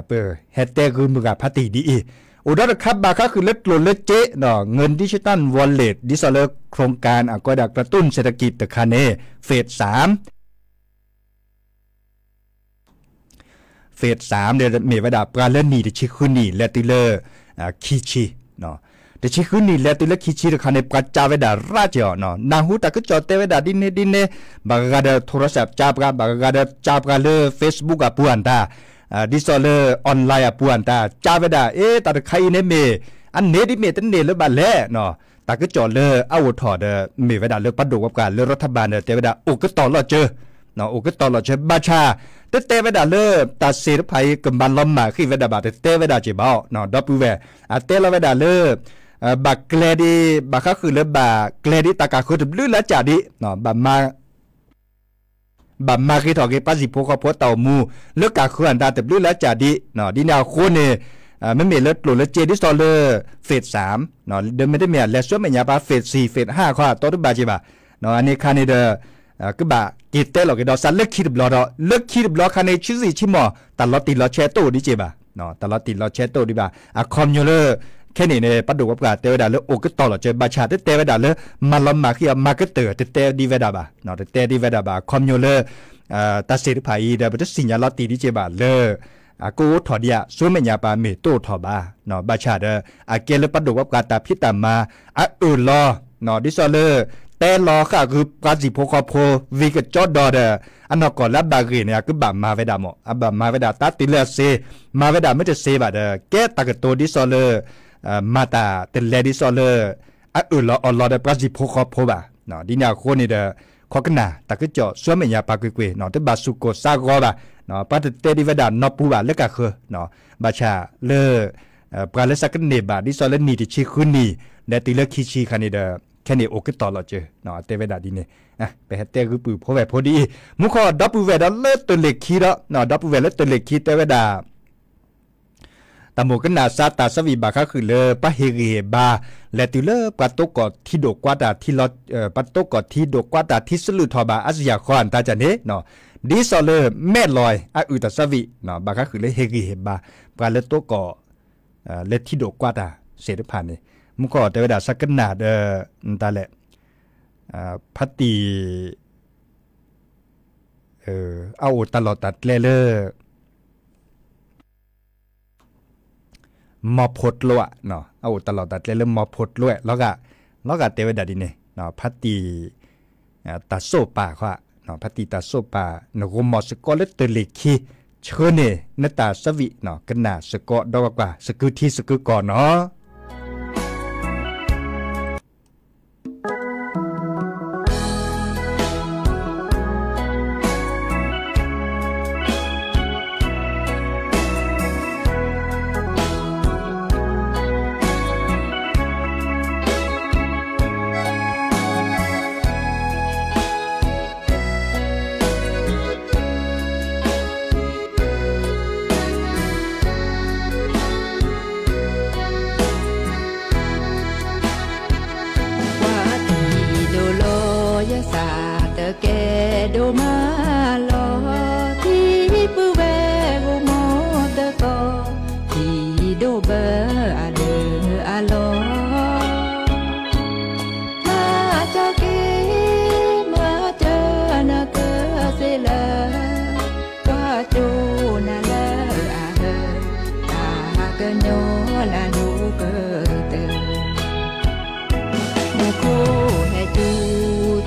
ပဟဲတဲဂုာ်မုၢ်ဂၤဖးတံၢ်ဒ်အံၤ အိၣ်ဒီးတခါဘၣ်ဃးဃုာ်လၢကျိၣ်လၢစ့ ငၢၢ် digital wallet ဒ်သိးလၢ โครงการ အကိးဒၣ် กระตุ้นเศรษฐกิจ တခါန့ၣ် phase three phase three ဒီးမ့ၢ်ဝဲဒၣ် ပှၤလၢနံၣ်တဆံဃုနံၣ်လဲၤတုၤလၢ ခံဆံ တဆံဃုနံၣ်လဲၤတုၤလၢခံဆံတခါန့ၣ် ပှၤကၢ်ဝဲဒၣ်ရၣ်က့ၤအီၤ နၢ်ဟူတၢ်ကစီၣ်တဲဝဲဒၣ်ဒ်န့ၣ်ဒ်န့ၣ် ဘၣ်ဂၤဒီး โทรศัพท์ ကၢ်ပှၤ ဘၣ်ဂၤဒီးကၢ်ပှၤလၢ Facebook အပူၤအတၢ် ဒ်သိးလၢ online အပူၤအတၢ် ကၢ်ဝဲဒၣ် အ့ တၢ်တခါအံၤန့ၣ်မ့ၢ် အန့ၣ်ဒ်မ့ၢ်တန့ၢ်လၢၤဘၣ်လဲၣ် တၢ်ကစီၣ်လၢအအိၣ်ထီၣ်ဒီး မ့ၢ်ဝဲဒၣ်လၢပဒိၣ်ဝဲပှၤလၢရၤထဘၢၣ်ဒီး တဲဝဲဒၣ် အိၣ်ကတီၢ်လီၤစၢၤ အိၣ်ကတီၢ်လီၤစၢၤ ဘၣ်ဆၣ် တတဲဝဲဒၣ်လၢ တၢ်စ့ၣ်တဖၣ်အံၤ ကမၤလီၤမၢ်ဃံးဝဲဒၣ်ဘၣ် တတဲဝဲဒၣ်က့ၤဘၣ်အီၤ ဒီပုၢ်ဝဲၢ် အတဲလီၤဝဲဒၣ်လၢ ဘၣ်ကျဲဒ် ဘၣ်ဃးဃုာ်လၢဘၣ်ကျဲဒ် တၢ်ကၢ်ဃုာ်တဘျုးလၢကၢ်ဒ် ဘၣ်မၤ ဘၣ်မၤဂ့ၤထီၣ်က့ၤ ပှၤစံၣ်ဖိဃီဖိတၢ်အိၣ်မူ လၢကၢ်ဃုာ်အတၢ်တဘျုးလၢကၢ်ဒ် ဒ်န့ၣ်အဃိန့ၣ် မ့မ့ၢ်လၢကျိၣ်လၢစ့ဒ်သိးလၢ phase three ဒီးမ့တမ့ၢ် လဲၤဆူမဲာ်ညါပှၤ phase four phase five ဃီ အတီတဘၣ်က့ၤဘၣ် အန့ၣ်ခါန့ၣ်ဒီး ကဘၣ်က့ၤတဲလီၤက့ၤဒီး စးလၢခံတဘျီဒီး လၢခံတဘျီခါန့ၣ် ဆံးဆံးဆံးမီၢ် တၢ်လီၤတံၢ်လီၤဆဲးတအိၣ်ဒံးက့ၤဘၣ် တၢ်လီၤတံၢ်လီၤဆဲးတအိၣ်ဒံးဘၣ် အခီပညီလၢ ခဲန့ၣ်န့ၣ် ပဒိၣ်ဝဲပှၤတဲဝဲဒၣ်လၢ အိၣ်ကတီၢ်လီၤစၢၤ ဘၣ်ဆၣ်တတဲဝဲဒၣ်လၢ မၤလီၤမၢ်ဃံးအီၤ မၤကတၢၢ် တတဲဒံးဝဲဒၣ်ဘၣ် တတဲဒံးဝဲဒၣ်ဘၣ် အခီပညီလၢ တၢ်စ့ၣ်တဖၣ်အံၤဒီး ပတသ့ၣ်ညါလီၤတံၢ်ဒံးက့ၤဘၣ်လၢ ကအိၣ်ထီၣ်ဒံးဧါ ဆူမဲာ်ညါပှၤမ့ၢ်တအိၣ်ထီၣ်ဘၣ် ဘၣ်ဆၣ်ဒီး အကဲလၢပဒိၣ်ဝဲပှၤတၢ်ဖံးတၢ်မၤ အအၢၣ်လီၤ ဒ်သိးလၢ တဲလီၤဃာ်ဂုာ်ပှၤစံၣ်ဖိဃီဖိ ဝံၤကကၠီဒီးဒီး အနီၢ်ကီၢ်လၢအဘၣ်ဂ့ၢ်န့ၣ် အကဘၣ်မၤဝဲဒၣ်မီၢ် အဘၣ်မၤဝဲဒၣ်တၢ်တုၤလၢအစ့ မၤဝဲဒၣ်မ့ၢ်တစ့ဘၣ်ဒီး ကဲတၢ်ကတိၤဒ်သိးလၢ မၤတၢ်တလဲၤဒ်သိးလၢ အအၢၣ်လီၤအီလီၤဒီးပှၤစံၣ်ဖိဃီဖိဘၣ် ဒ်န့ၣ်အဃိန့ၣ်ဒီး ခိးကနၣ်တၢ်ကစီၣ်ဆူမဲာ်ညါပာ်ကွ့ၢ်ကွ့ၢ် တဘၣ်စူၢ်ကိၢ်စါဂီၤဘၣ်, ပှၤတတဲဒံးဝဲဒၣ်နီၢ်ပူၤဘၣ်လၢကဃၢၤ, ဘၣ်ဆၣ်လၢ ပှၤလၢဆှၢကန့ၢ်ဘၣ်ဒ်သိးလၢနံၣ်တဆံဃုနံၣ် ဒီးတုၤလၢခံဆံခါန့ၣ်ဒီး ခဲန့ၣ်အိၣ်ကတီၢ်လီၤစၢၤ တဲဝဲဒၣ်ဒ်န့ၣ်, ပဟဲတဲဂုာ်ပုၢ်ဖိဝဲၢ်ဖိဒ်အံၤ, မူခိၣ်ဒီပုၢ်ဝဲၢ်ဒီးလၢတလ့ၤခံဒီး ဒီပုၢ်ဝဲၢ်လၢတလ့ၤခံတဲဝဲဒၣ် တၢ်မိၣ်ကနၣ်စါတၢ်ဆၢဝံၣ်ဘၣ်ဃးဃုာ်လၢပှၤဟ့ၣ်ဂံၢ်ဟ့ၣ်ဘါ လဲၤတုၤလၢပှၤတိကိးထံဒိၣ်ကွါတၢ်ထံလီၤ, ပှၤတိကိးထံဒိၣ်ကွါတၢ်ထံစလုၢ်ထီၣ်ဘၣ်အါစယၤဃီအတၢ်ကန့ၣ်, ဒ်သိးလၢမဲၢ်လီၤအအုၣ်တၢ်ဆၢဝံၣ် ဘၣ်ဃးဃုာ်လၢဟ့ၣ်ဂံၢ်ဟ့ၣ်ဘါ ပှၤလၢတိကိး လၢထံဒိၣ်ကွါတၢ်သ့ၣ်တဖၣ်န့ၣ်, မူခိၣ်တဲဝဲဒၣ်ဆၢကနၣ်ဒီး တၢ်လဲၣ် ဖါတံၢ် အအိၣ်တၢ်လီၢ်တၢ်ကျဲလၢ မီၤဖိးကျိ, အအိၣ်တၢ်လီၢ်တၢ်ကျဲလၢမီၤဖိးကျိ လီၤဂာ်တဲဝဲဒၣ်ဒ်န့ၣ်, ဖါတံၢ် တၢ်စိၣ်ပာ်ဃီ, ဖါတံၢ်တၢ်စိၣ်ပာ် နဂိၤမီၤစ့ၢ်ကီးလၢတလ့ၤခံ ဆှၢန့ၢ်နတၢ်ဆၢဝံၣ် ကနၣ်စ့ၢ်ကီးဒီးကွၢ်ကွၢ် စကုထံစကုကီၢ်နီၤ. ပှၤထံၣ်ဒိၣ်လီၤယသးတကဲဒိၣ်မးလီၤ, ထံပုၢ်ဝဲၢ်ဂိၤမီၤသကိး, ထံဒိၣ်ဘၢအဒၢးအလီၢ်, မၤကၠီက့ၤ မၤစၢၤနသးစ့ၢ်လၢ ကွၢ်ကၠိနၤလၢအဟၢ, တၢ်ကညီလၢဒိၣ်ကတၢၢ်, မူခိၣ်ဟဲကၠူ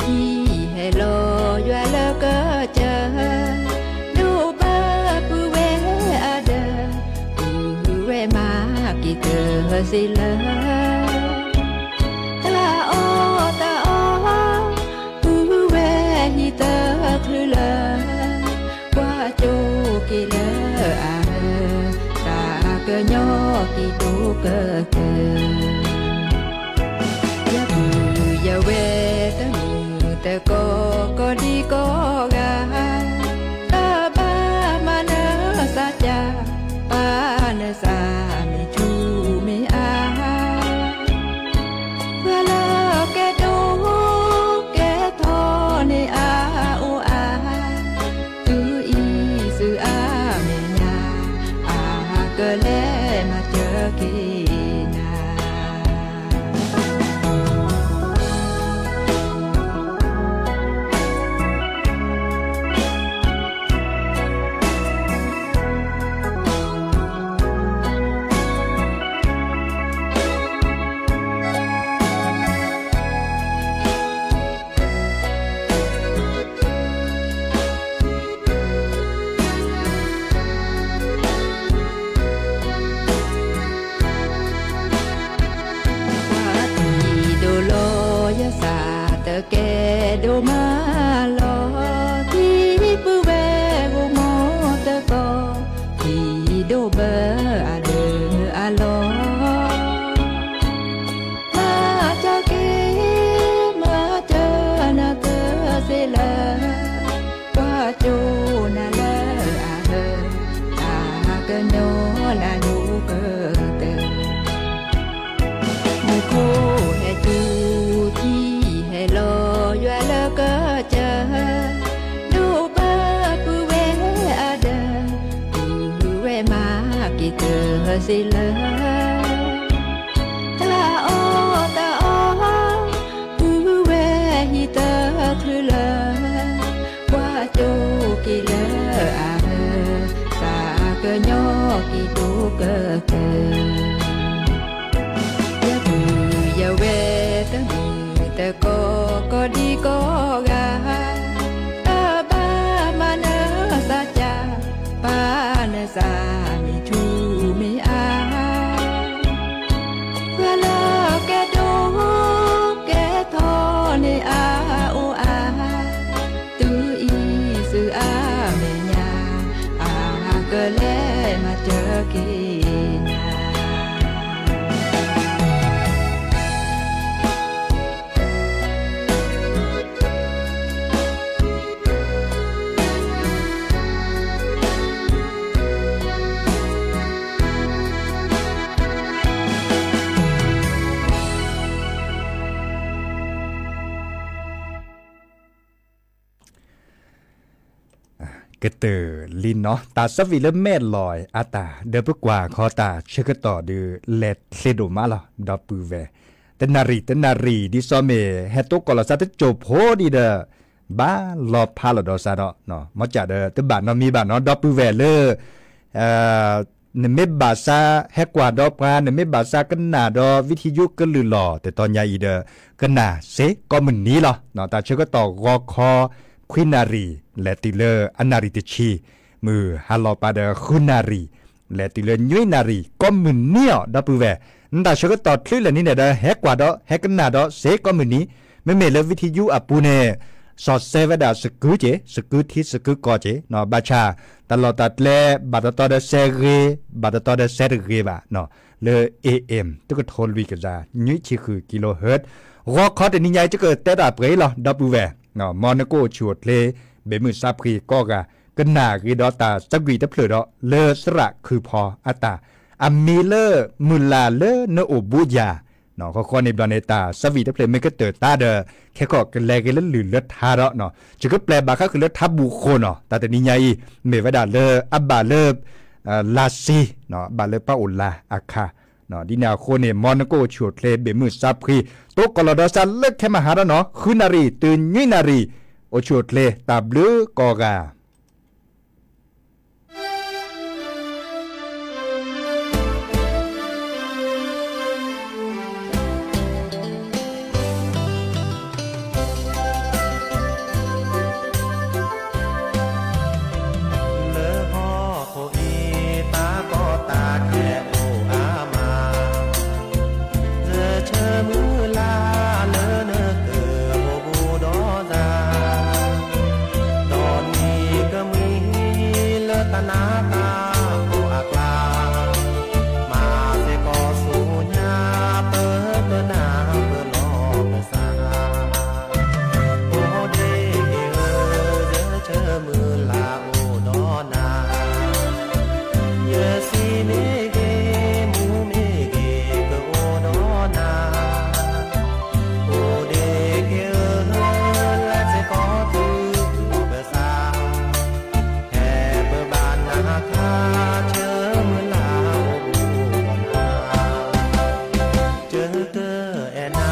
ထံဟဲလီၤယွၤလၢကစၢၢ်, ဒိၣ်ဘၢပုၢ်ဝဲၢ်အဒၢး, ပုၢ်ဝဲၢ်မၤက့ၤတၢ်စ့ၢ်လၢ တၢ်အီၣ်တၢ်အီ, ပုၢ်ဝဲၢ်ဟံၣ်တချုးလၢ, ကွၢ်ကၠိက့ၤလၢအဟၢ, တၢ်ကညီက့ၤဒိၣ်ကတၢၢ်, ယပုၢ်ယဝဲၢ်တမုာ်တကိး ကိးဒံကိးဂၤ, တဘၣ်မၤနၢၤသးကၢ်, ပာ်နသးမ့ၢ်ဆူၣ်မ့ၢ်အါ ပှၤလၢကဲဒိၣ်ကဲထီန့ၣ်အအိၣ်အါ, သုအံၤသုအါမဲာ်ညါ, အကလဲၤမၤစၢၤက့ၤနၤ. ပှၤထံၣ်ဒိၣ်လီၤယသးတကဲဒိၣ်မးလီၤ, ထံပုၢ်ဝဲၢ်ဂိၤမီၤသကိး, ထံဒိၣ်ဘၢအဒၢးအလီၢ်, မၤကၠီက့ၤ မၤစၢၤနသးစ့ၢ်လၢ, ကွၢ်ကၠိနၤလၢအဟၢ, တၢ်ကညီလၢဒိၣ်ကတၢၢ်, မူခိၣ်ဟဲကၠူထံဟဲလီၤယွၤလၢကစၢၢ်, ဒိၣ်ဘၢပုၢ်ဝဲၢ်အဒၢး, ပုၢ်ဝဲၢ်မၤက့ၤတၢ်စ့ၢ်လၢ တၢ်အီၣ်တၢ်အီ, ပုၢ်ဝဲၢ်ဟံၣ်တချုးလၢ, ကွၢ်ကၠိက့ၤလၢအဟၢ, တၢ်ကညီက့ၤဒိၣ်ကတၢၢ်, ယပုၢ်ယဝဲၢ်တမုာ်တကိး ကိးဒံကိးဂၤ, တဘၣ်မၤနၢၤသးကၢ်, ပာ်နသးမ့ၢ်ဆူၣ်မ့ၢ်အါ, ပှၤလၢကဲဒိၣ်ကဲထီန့ၣ်အအိၣ်အါ ကတၢၢ်လံနီၤ တၢ်ဆၢဝံၤလၢမဲာ်လီၤအတၢ် ဒီးပကွၢ်ခီတၢ်ဆၢကတီၢ်ဒီး လဲၤချ့ဒိၣ်မးလီၤ ဒီပုၢ်ဝဲၢ်, တနၣ်ရံၣ်တနၣ်ရံၣ် ဒ်သိးမ့ၢ်ဟဲတိကိးလီၤသးတစိၢ်ဖိဒံးဒီး ဘၣ်လီၤဖးလီၤဒီးစးဒီး မ်ကၢ်ဒီးတဘၣ်နီတမံၤဘၣ်နီၤ ဒီပုၢ်ဝဲၢ်လၢ နမ့ၢ်ဘၣ်ဆၣ်ဟဲကွၢ်ဒီးပှၤ နမ့ၢ်ဘၣ်ဆၣ်ကနၣ်ဒီး ဝံထံယိကလုၢ်လီၤ တတီၤညါအံၤဒီး ကနၣ်စ့ၢ်ကီးမုၢ်နံၤလီၤ. တၢ်ဆၢကတီၢ်ဂီၤခီ ခွံနၣ်ရံၣ် လဲၤတုၤလၢအနၣ်ရံၣ်တဆံ, မုၢ်ဟါလီၤပာ်ဒီး ဃုနၣ်ရံၣ် လဲၤတုၤလၢနွံနၣ်ရံၣ် ကိးမုၢ်နံၤအီၤ ဒီပုၢ်ဝဲၢ်, နတၢ်ဆၢကတီၢ်ချုးလၢာ်န့ၣ်ဒီး ဟဲကွၢ်ဒီး ဟဲကနၣ်ဒီး စ့ၢ်ကီးမုၢ်နံၤ, မ့မ့ၢ်လၢဝံထံယိအပူၤန့ၣ် စီၤစဲဝဲဒၣ်စကုၤက့ၤ စကုၤထံစကုၤကီၢ်က့ၤ, ဘၣ်ဆၣ် တၢ်လီၢ်တၢ်ကျဲ ဘၣ်တတီဒီးစဲဂ့ၤ ဘၣ်တတီဒီးစဲတဂ့ၤဘၣ်, လၢ A M တကထိလွံၢ်ကယၤ နွံဆံဃု kilohertz, ဂီၤခီတနံၤညါအံၤ ယကတဲတၢ်ပှဲၤအံၤလီၤ ဒီပုၢ်ဝဲၢ်, မ်နကအိၣ်ဆူၣ်အိၣ်ချ့ ဘ့ၣ်မုၢ်ဆါဖှံကိးဂၤ ကနၣ်ဂ့ၤဒီးတၢ်သကွံာ်တဖျၢၣ်ဒီး လၢသရၣ်ခုဖီအတၢ်, အမံၤလၢ မုၢ်လၢ်လၢနအိၣ်ဘူးယၤ ဃီဃီန့ၣ်ဘျီန့ၣ် တၢ်သကွံာ်တဖျၢၣ်မ့ၢ်ကတၢၢ်တၢ်ဒီး ခဲခီၣ်ကလဲၤဂ့ၤလၢလုၢ်လၢထါဒီး ယကပျဲၢ်ဘၣ်ဃးဃုာ်လၢထါဘူၣ်ဃိၣ်နီၤ, တၢ်တနံၤညါအံၤ မ့ၢ်ဝဲဒၣ်လၢအဘၣ်လၢ လါစ့, ဘၣ်လၢပှၤအိၣ်လၢအခါ, ဒ်န့ၣ်အဃိန့ၣ် မ်နကအိၣ်ဆူၣ်အိၣ်ချ့ ဘ့ၣ်မုၢ်ဆါဖှံ တိကိးလီၤဒီးစးလၢခဲမဟါဒီးနီၤ ဃုနၣ်ရံၣ်တုၤနွံနၣ်ရံၣ်, အိၣ်ဆူၣ်အိၣ်ချ့ တၢ်ဘျုးကိးဂၤ လၢဟီၣ်ခိၣ်အံၤ တၢ်ကီတၢ်ခဲအိၣ်အါမး, ယဆၢမုၢ်လၢ်လၢနကအိၣ်ဘူးဒီးသး, ဒီးနံၤကမှံလၢတၢ်နးတၢ်ဖှီၣ်အကျါ, မၤစ့ၢ်ကီးဆူညါ ပကနၢ်ပလီၢ်ပသး အိၣ်ဒ့က့ၤဧၢ, ယဆၢမုၢ်လၢ်အိၣ်ဒီးနၤ, ယစံမ့ၢ်ဂ့ၤ, မူမ့ၢ်ဂ့ၤ, ကအိၣ်ဒီးနၤ, အိၣ်ဒ့က့ၤဧၢ, လဲၤစ့ၢ်ကီးတုၤလီၢ်ပသး ဟဲပဘၣ်နၤခါ, ဆၢမုၢ်လၢ်အိၣ်ဘူးဒီးနၤ, ယကအဲၣ်နၤ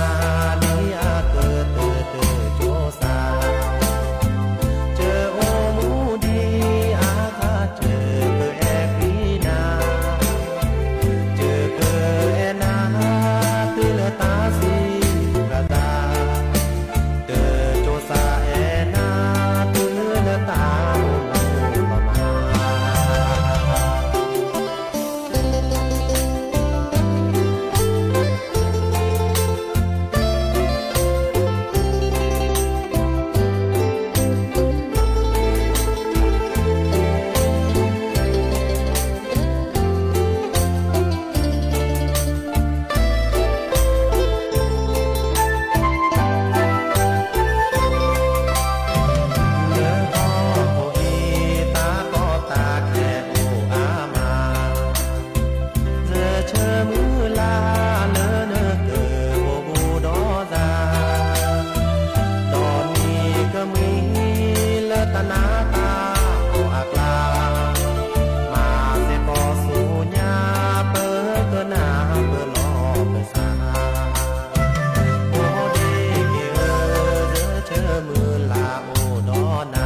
ဒ်အကတၢၢ်တၢၢ်ကၠိစၢ်, ယအိၣ်မူဒ်အကတၢၢ်ကအဲၣ်ကွံနၤ, ယကအဲၣ်နၤ တုၤလၢတၢ်စံးဘျုးဘၣ်သး, တၢ်ကၠိစၢ်အဲၣ်နၤ တုၤလၢတၢ်အိၣ်မူလီၤမး. လၢဟီၣ်ခိၣ်အံၤ တၢ်ကီတၢ်ခဲအိၣ်အါမး, ယဆၢမုၢ်လၢ်လၢနကအိၣ်ဘူးဒီးသး, ဒီးနံၤကမှံလၢတၢ်နးတၢ်ဖှီၣ်အကျါ, မၤစ့ၢ်ကီးဆူညါ ပကနၢ်ပလီၢ်ပသး အိၣ်ဒ့က့ၤဧၢ, ယဆၢမုၢ်လၢ်အိၣ်ဒီးနၤ,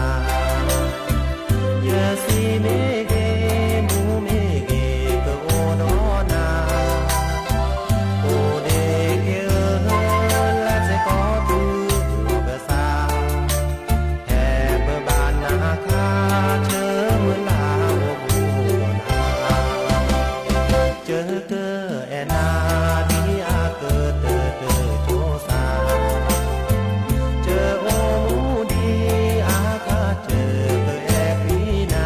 ယစံမ့ၢ်ဂ့ၤ, မူမ့ၢ်ဂ့ၤ, ကအိၣ်ဒီးနၤ, အိၣ်ဒ့က့ၤဧၢ, လဲၤစ့ၢ်ကီးတုၤလီၢ်ပသး ဟဲပဘၣ်နၤခါ, ဆၢမုၢ်လၢ်အိၣ်ဘူးဒီးနၤ, ယကအဲၣ်နၤ ဒ်အကတၢၢ်တၢၢ်ကၠိစၢ်, ယအိၣ်မူဒ်အကတၢၢ်ကအဲၣ်ကွံနၤ,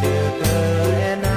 ယကအဲၣ်နၤ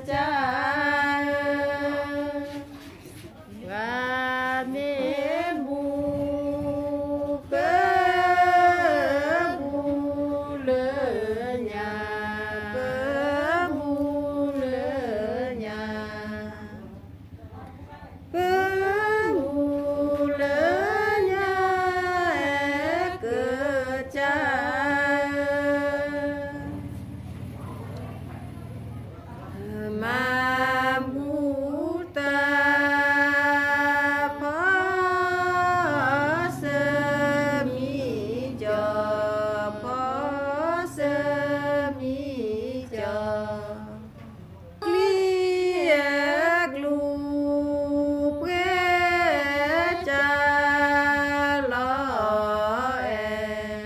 ကစၢ်ဧၢ, ပှၤမ့ၢ်မူ ပမူလၢညါ, ပမူလၢညါ, ပမူလၢညါ ကစၢ်ဧၢ. မၤဘူၣ်တၢ် ဖီစၢမံကီၤ, ဖီစၢမံကီၤ, ကျံအကျူ ပှဲၤကၢ်လီၤအဲၣ်,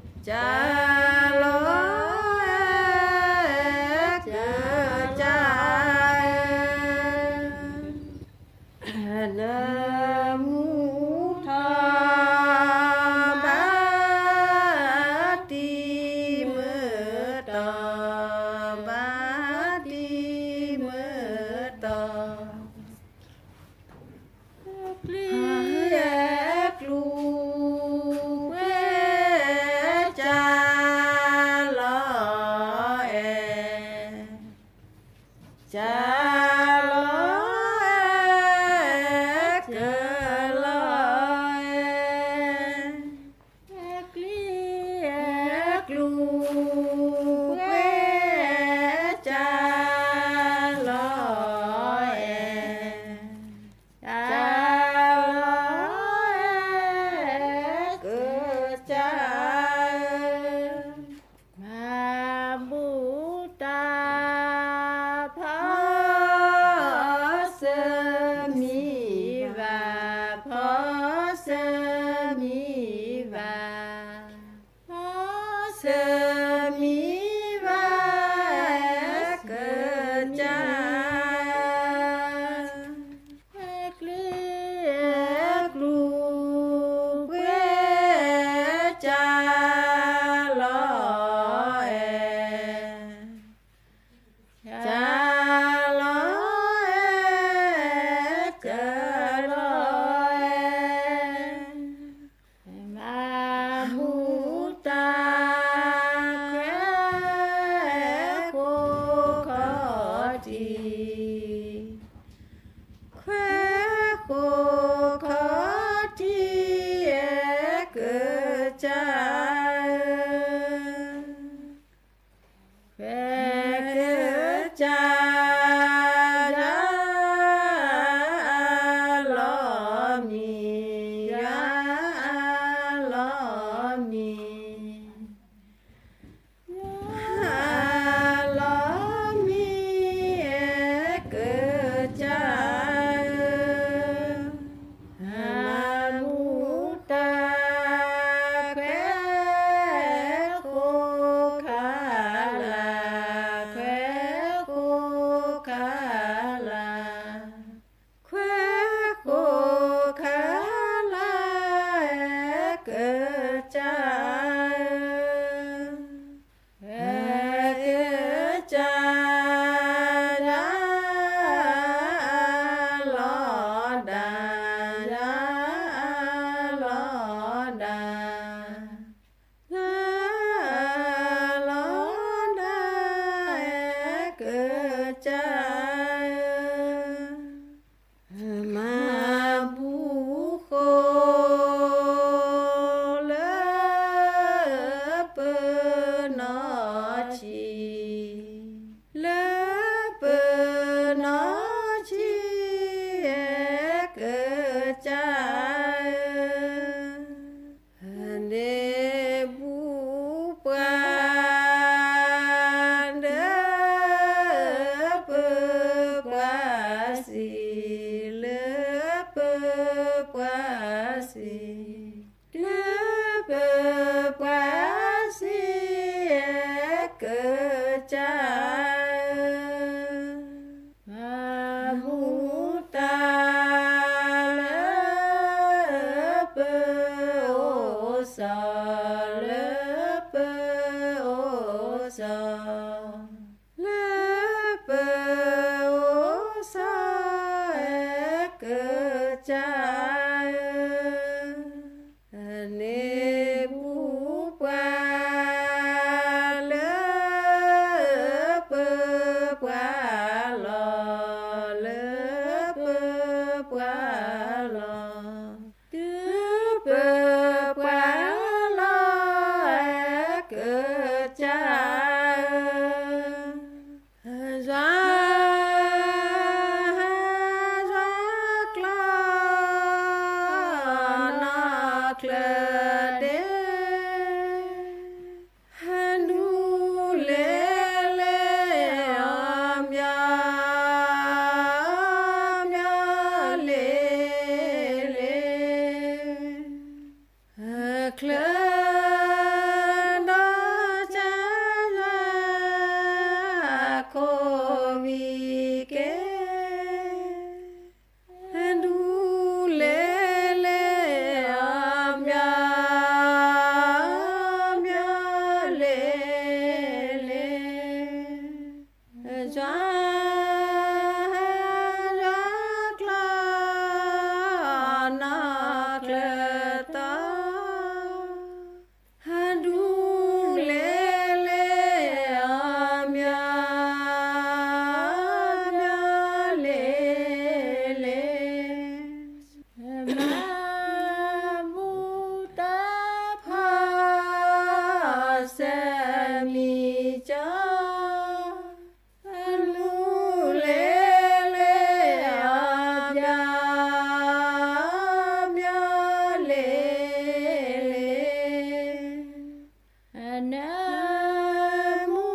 ကၢ်လီၤအဲၣ် ကစၢ်ဧၢ, နမူထီၣ် ဘါတံၤမုၢ်တီၤ, ဘါတံၤမုၢ်တီၤ, ကျံအကျူ ပှဲၤကၢ်လီၤအဲၣ်, ကၢ်လီၤအဲၣ် ကၢ်လီၤအဲၣ်, ကျံအကျူ ပှဲၤကၢ်လီၤအဲၣ်, ကၢ်လီၤအဲၣ် ကစၢ်ဧၢ, မၤဘူၣ်တၢ် ဖီစၢမံဘၣ်, ဖီစၢမံဘၣ်, ဖီစၢမံဘၣ် ကစၢ်ဧၢ, ကျံအကျူ ပှဲၤကၢ်လီၤအဲၣ်, ယွၤ, ယွၤကျိာ်နီၢ်ချၢသီ, ဒူလဲၢ်လဲၢ်အီၤ မၠၢ်မၠၢ်လဲၢ်လဲၢ်, မၤဘူၣ်တၢ်ဖီၣ် စဲးမံၤကၠီ ဒူလဲၢ်လဲၢ်အီၤ မၠၢ်မၠၢ်လဲၢ်လဲၢ်, နၢမူ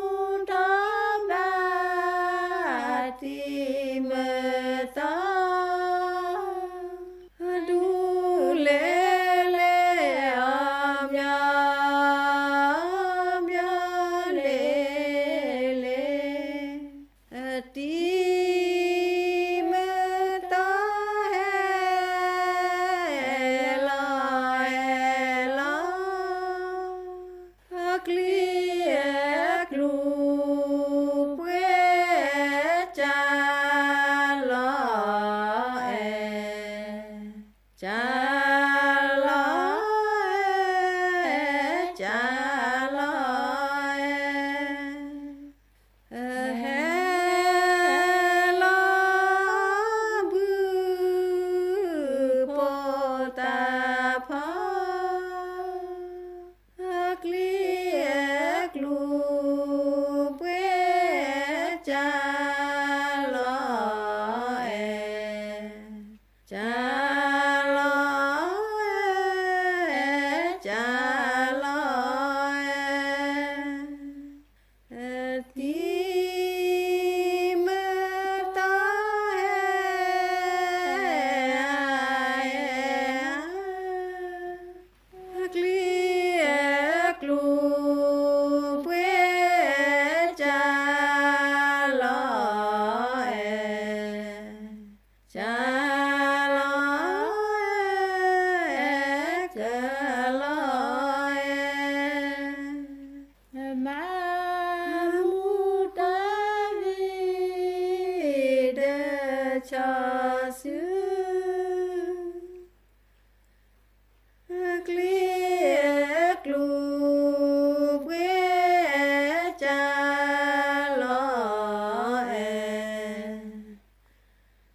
ထီၣ်ဘၣ် သံမသီ ဒူလဲၢ်လဲၢ်အီၤ မၠၢ်မၠၢ်လဲၢ်လဲၢ်, သံမသီဟဲလီၤဟဲလီၤ အကျံအကျူၤ ပှဲၤကၢ်လီၤအဲၣ်, ကၢ်လီၤအဲၣ်, ကၢ်လီၤအဲၣ်, ဟဲလီၤဘုၣ်ပိာ်တၢ်ဖီ အကျံအကျူၤ ပှဲၤကၢ်လီၤအဲၣ်, ကၢ်လီၤအဲၣ်, ကၢ်လီၤအဲၣ်, သံမသီဟဲ အကျံအကျူၤ ပှဲၤကၢ်လီၤအဲၣ်, ကၢ်လီၤအဲၣ်, ကၢ်လီၤအဲၣ်, မၤဘူၣ်တၢ်ဂ့ၤ ဒီးဆီၣ်ဆူ အကျံအကျူၤ ပှဲၤကၢ်လီၤအဲၣ်,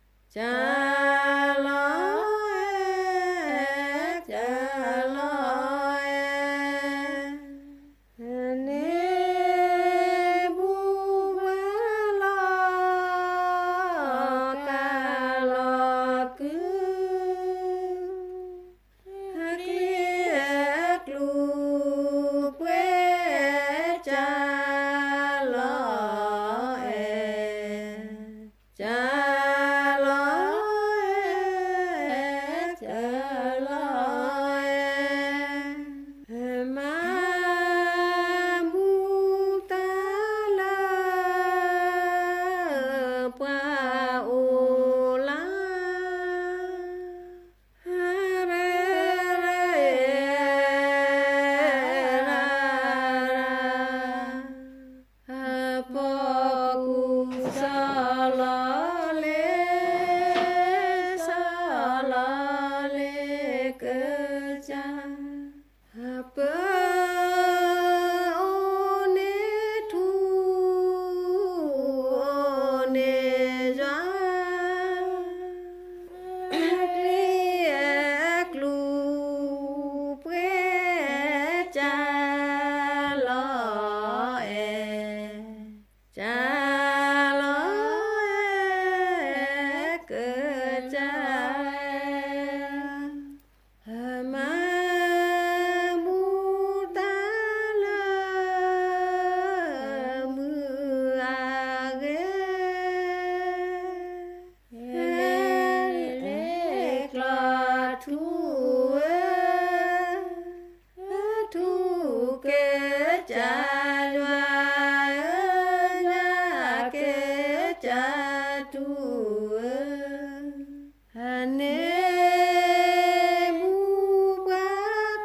ကၢ်လီၤအဲၣ်, ကၢ်လီၤအဲၣ်, န့ၢ်ဘူၣ်ဝဲလီၤ ကၢ်လီၤကုၢ် အကျံအကျူၤ ပှဲၤကၢ်လီၤအဲၣ်, ကၢ်လီၤအဲၣ်, ကၢ်လီၤအဲၣ်, မၤဘူၣ်တၢ်လၢ ပှၤအိၣ်လၢ အဖီခိၣ် စီၤလီၤလ့, စီၤလီၤလ့ကစၢ်, ပအိၣ်န့ၢ်ထူ, အိၣ်န့ၢ်ယွၤ, အကျံအကျူၤ ပှဲၤကၢ်လီၤအဲၣ်, ကၢ်လီၤအဲၣ်, ကစၢ်အဲၣ်, မၤဘူၣ်တၢ်လၢ မုၢ်အဂ့ၤ, လဲၤကျီထူဧၢ, ထူက့ၤကစၢ်ယွၤဧၢ, ညၣ်က့ၤကစၢ်ထူဧၢ, န့ၢ်ဘူၣ်ပှၤ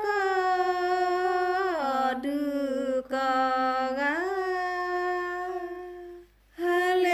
ကိးဒူကိးဂၤ, လဲၤ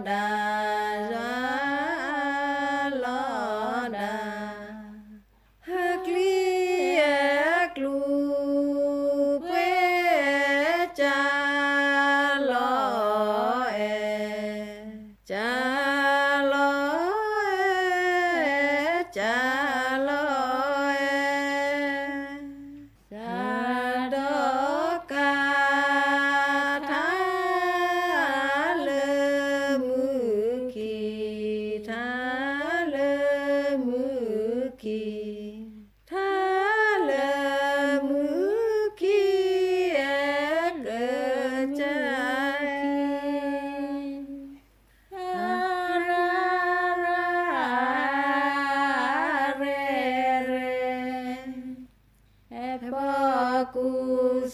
ဒၣ်ယွၤလီၤဒၣ်, ဟၢကျံအကျူၤ ပှဲၤကၢ်လီၤအဲၣ်, ကၢ်လီၤအဲၣ်, ကၢ်လီၤအဲၣ်, စးဒီးကါ ထါလၢမုၢ်ခံ, ထါလၢမုၢ်ခံ, ထါလၢမုၢ်ခံ အဲၣ်ကစၢ်ခံ ရၢ်ရၢ်ရဲၣ်ရဲၣ်, ဟဲပီကူ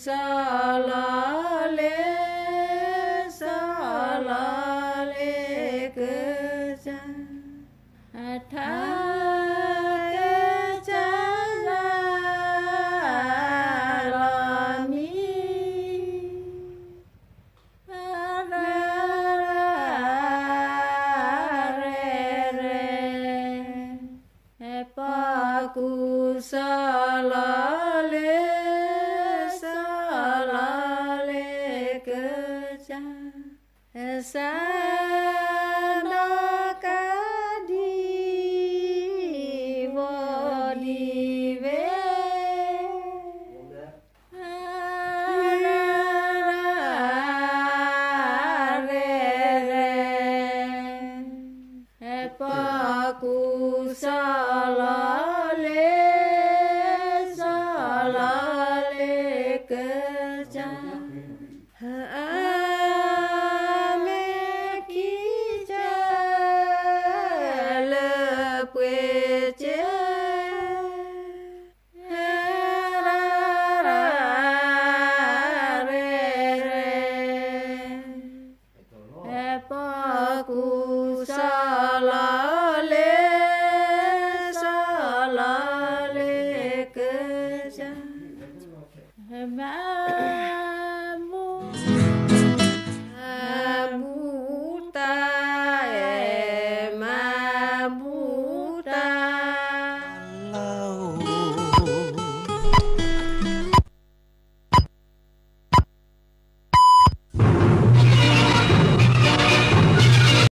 စီၤလီၤလ့, စီၤလီၤလ့ကစၢ်, အထါကစၢ်လၢလီၤမံ ရၢ်ရၢ်ရဲၣ်ရဲၣ်, ဟဲပီကူစီၤလီၤလ့, စီၤလီၤလ့ကစၢ်, စးဒီးကါဒ်ဘီဒ်ဘ့ၣ် ရၢ်ရၢ်ရဲၣ်ရဲၣ်, ဟဲပီကူစီၤလီၤလ့, စီၤလီၤလ့ကစၢ်, အမဲာ်ခံကစၢ် လၢပှဲၤကၢ် ရၢ်ရၢ်ရဲၣ်ရဲၣ်, ဟဲပီကူစီၤလီၤလ့, စီၤလီၤလ့ကစၢ်, ဟဲမၤ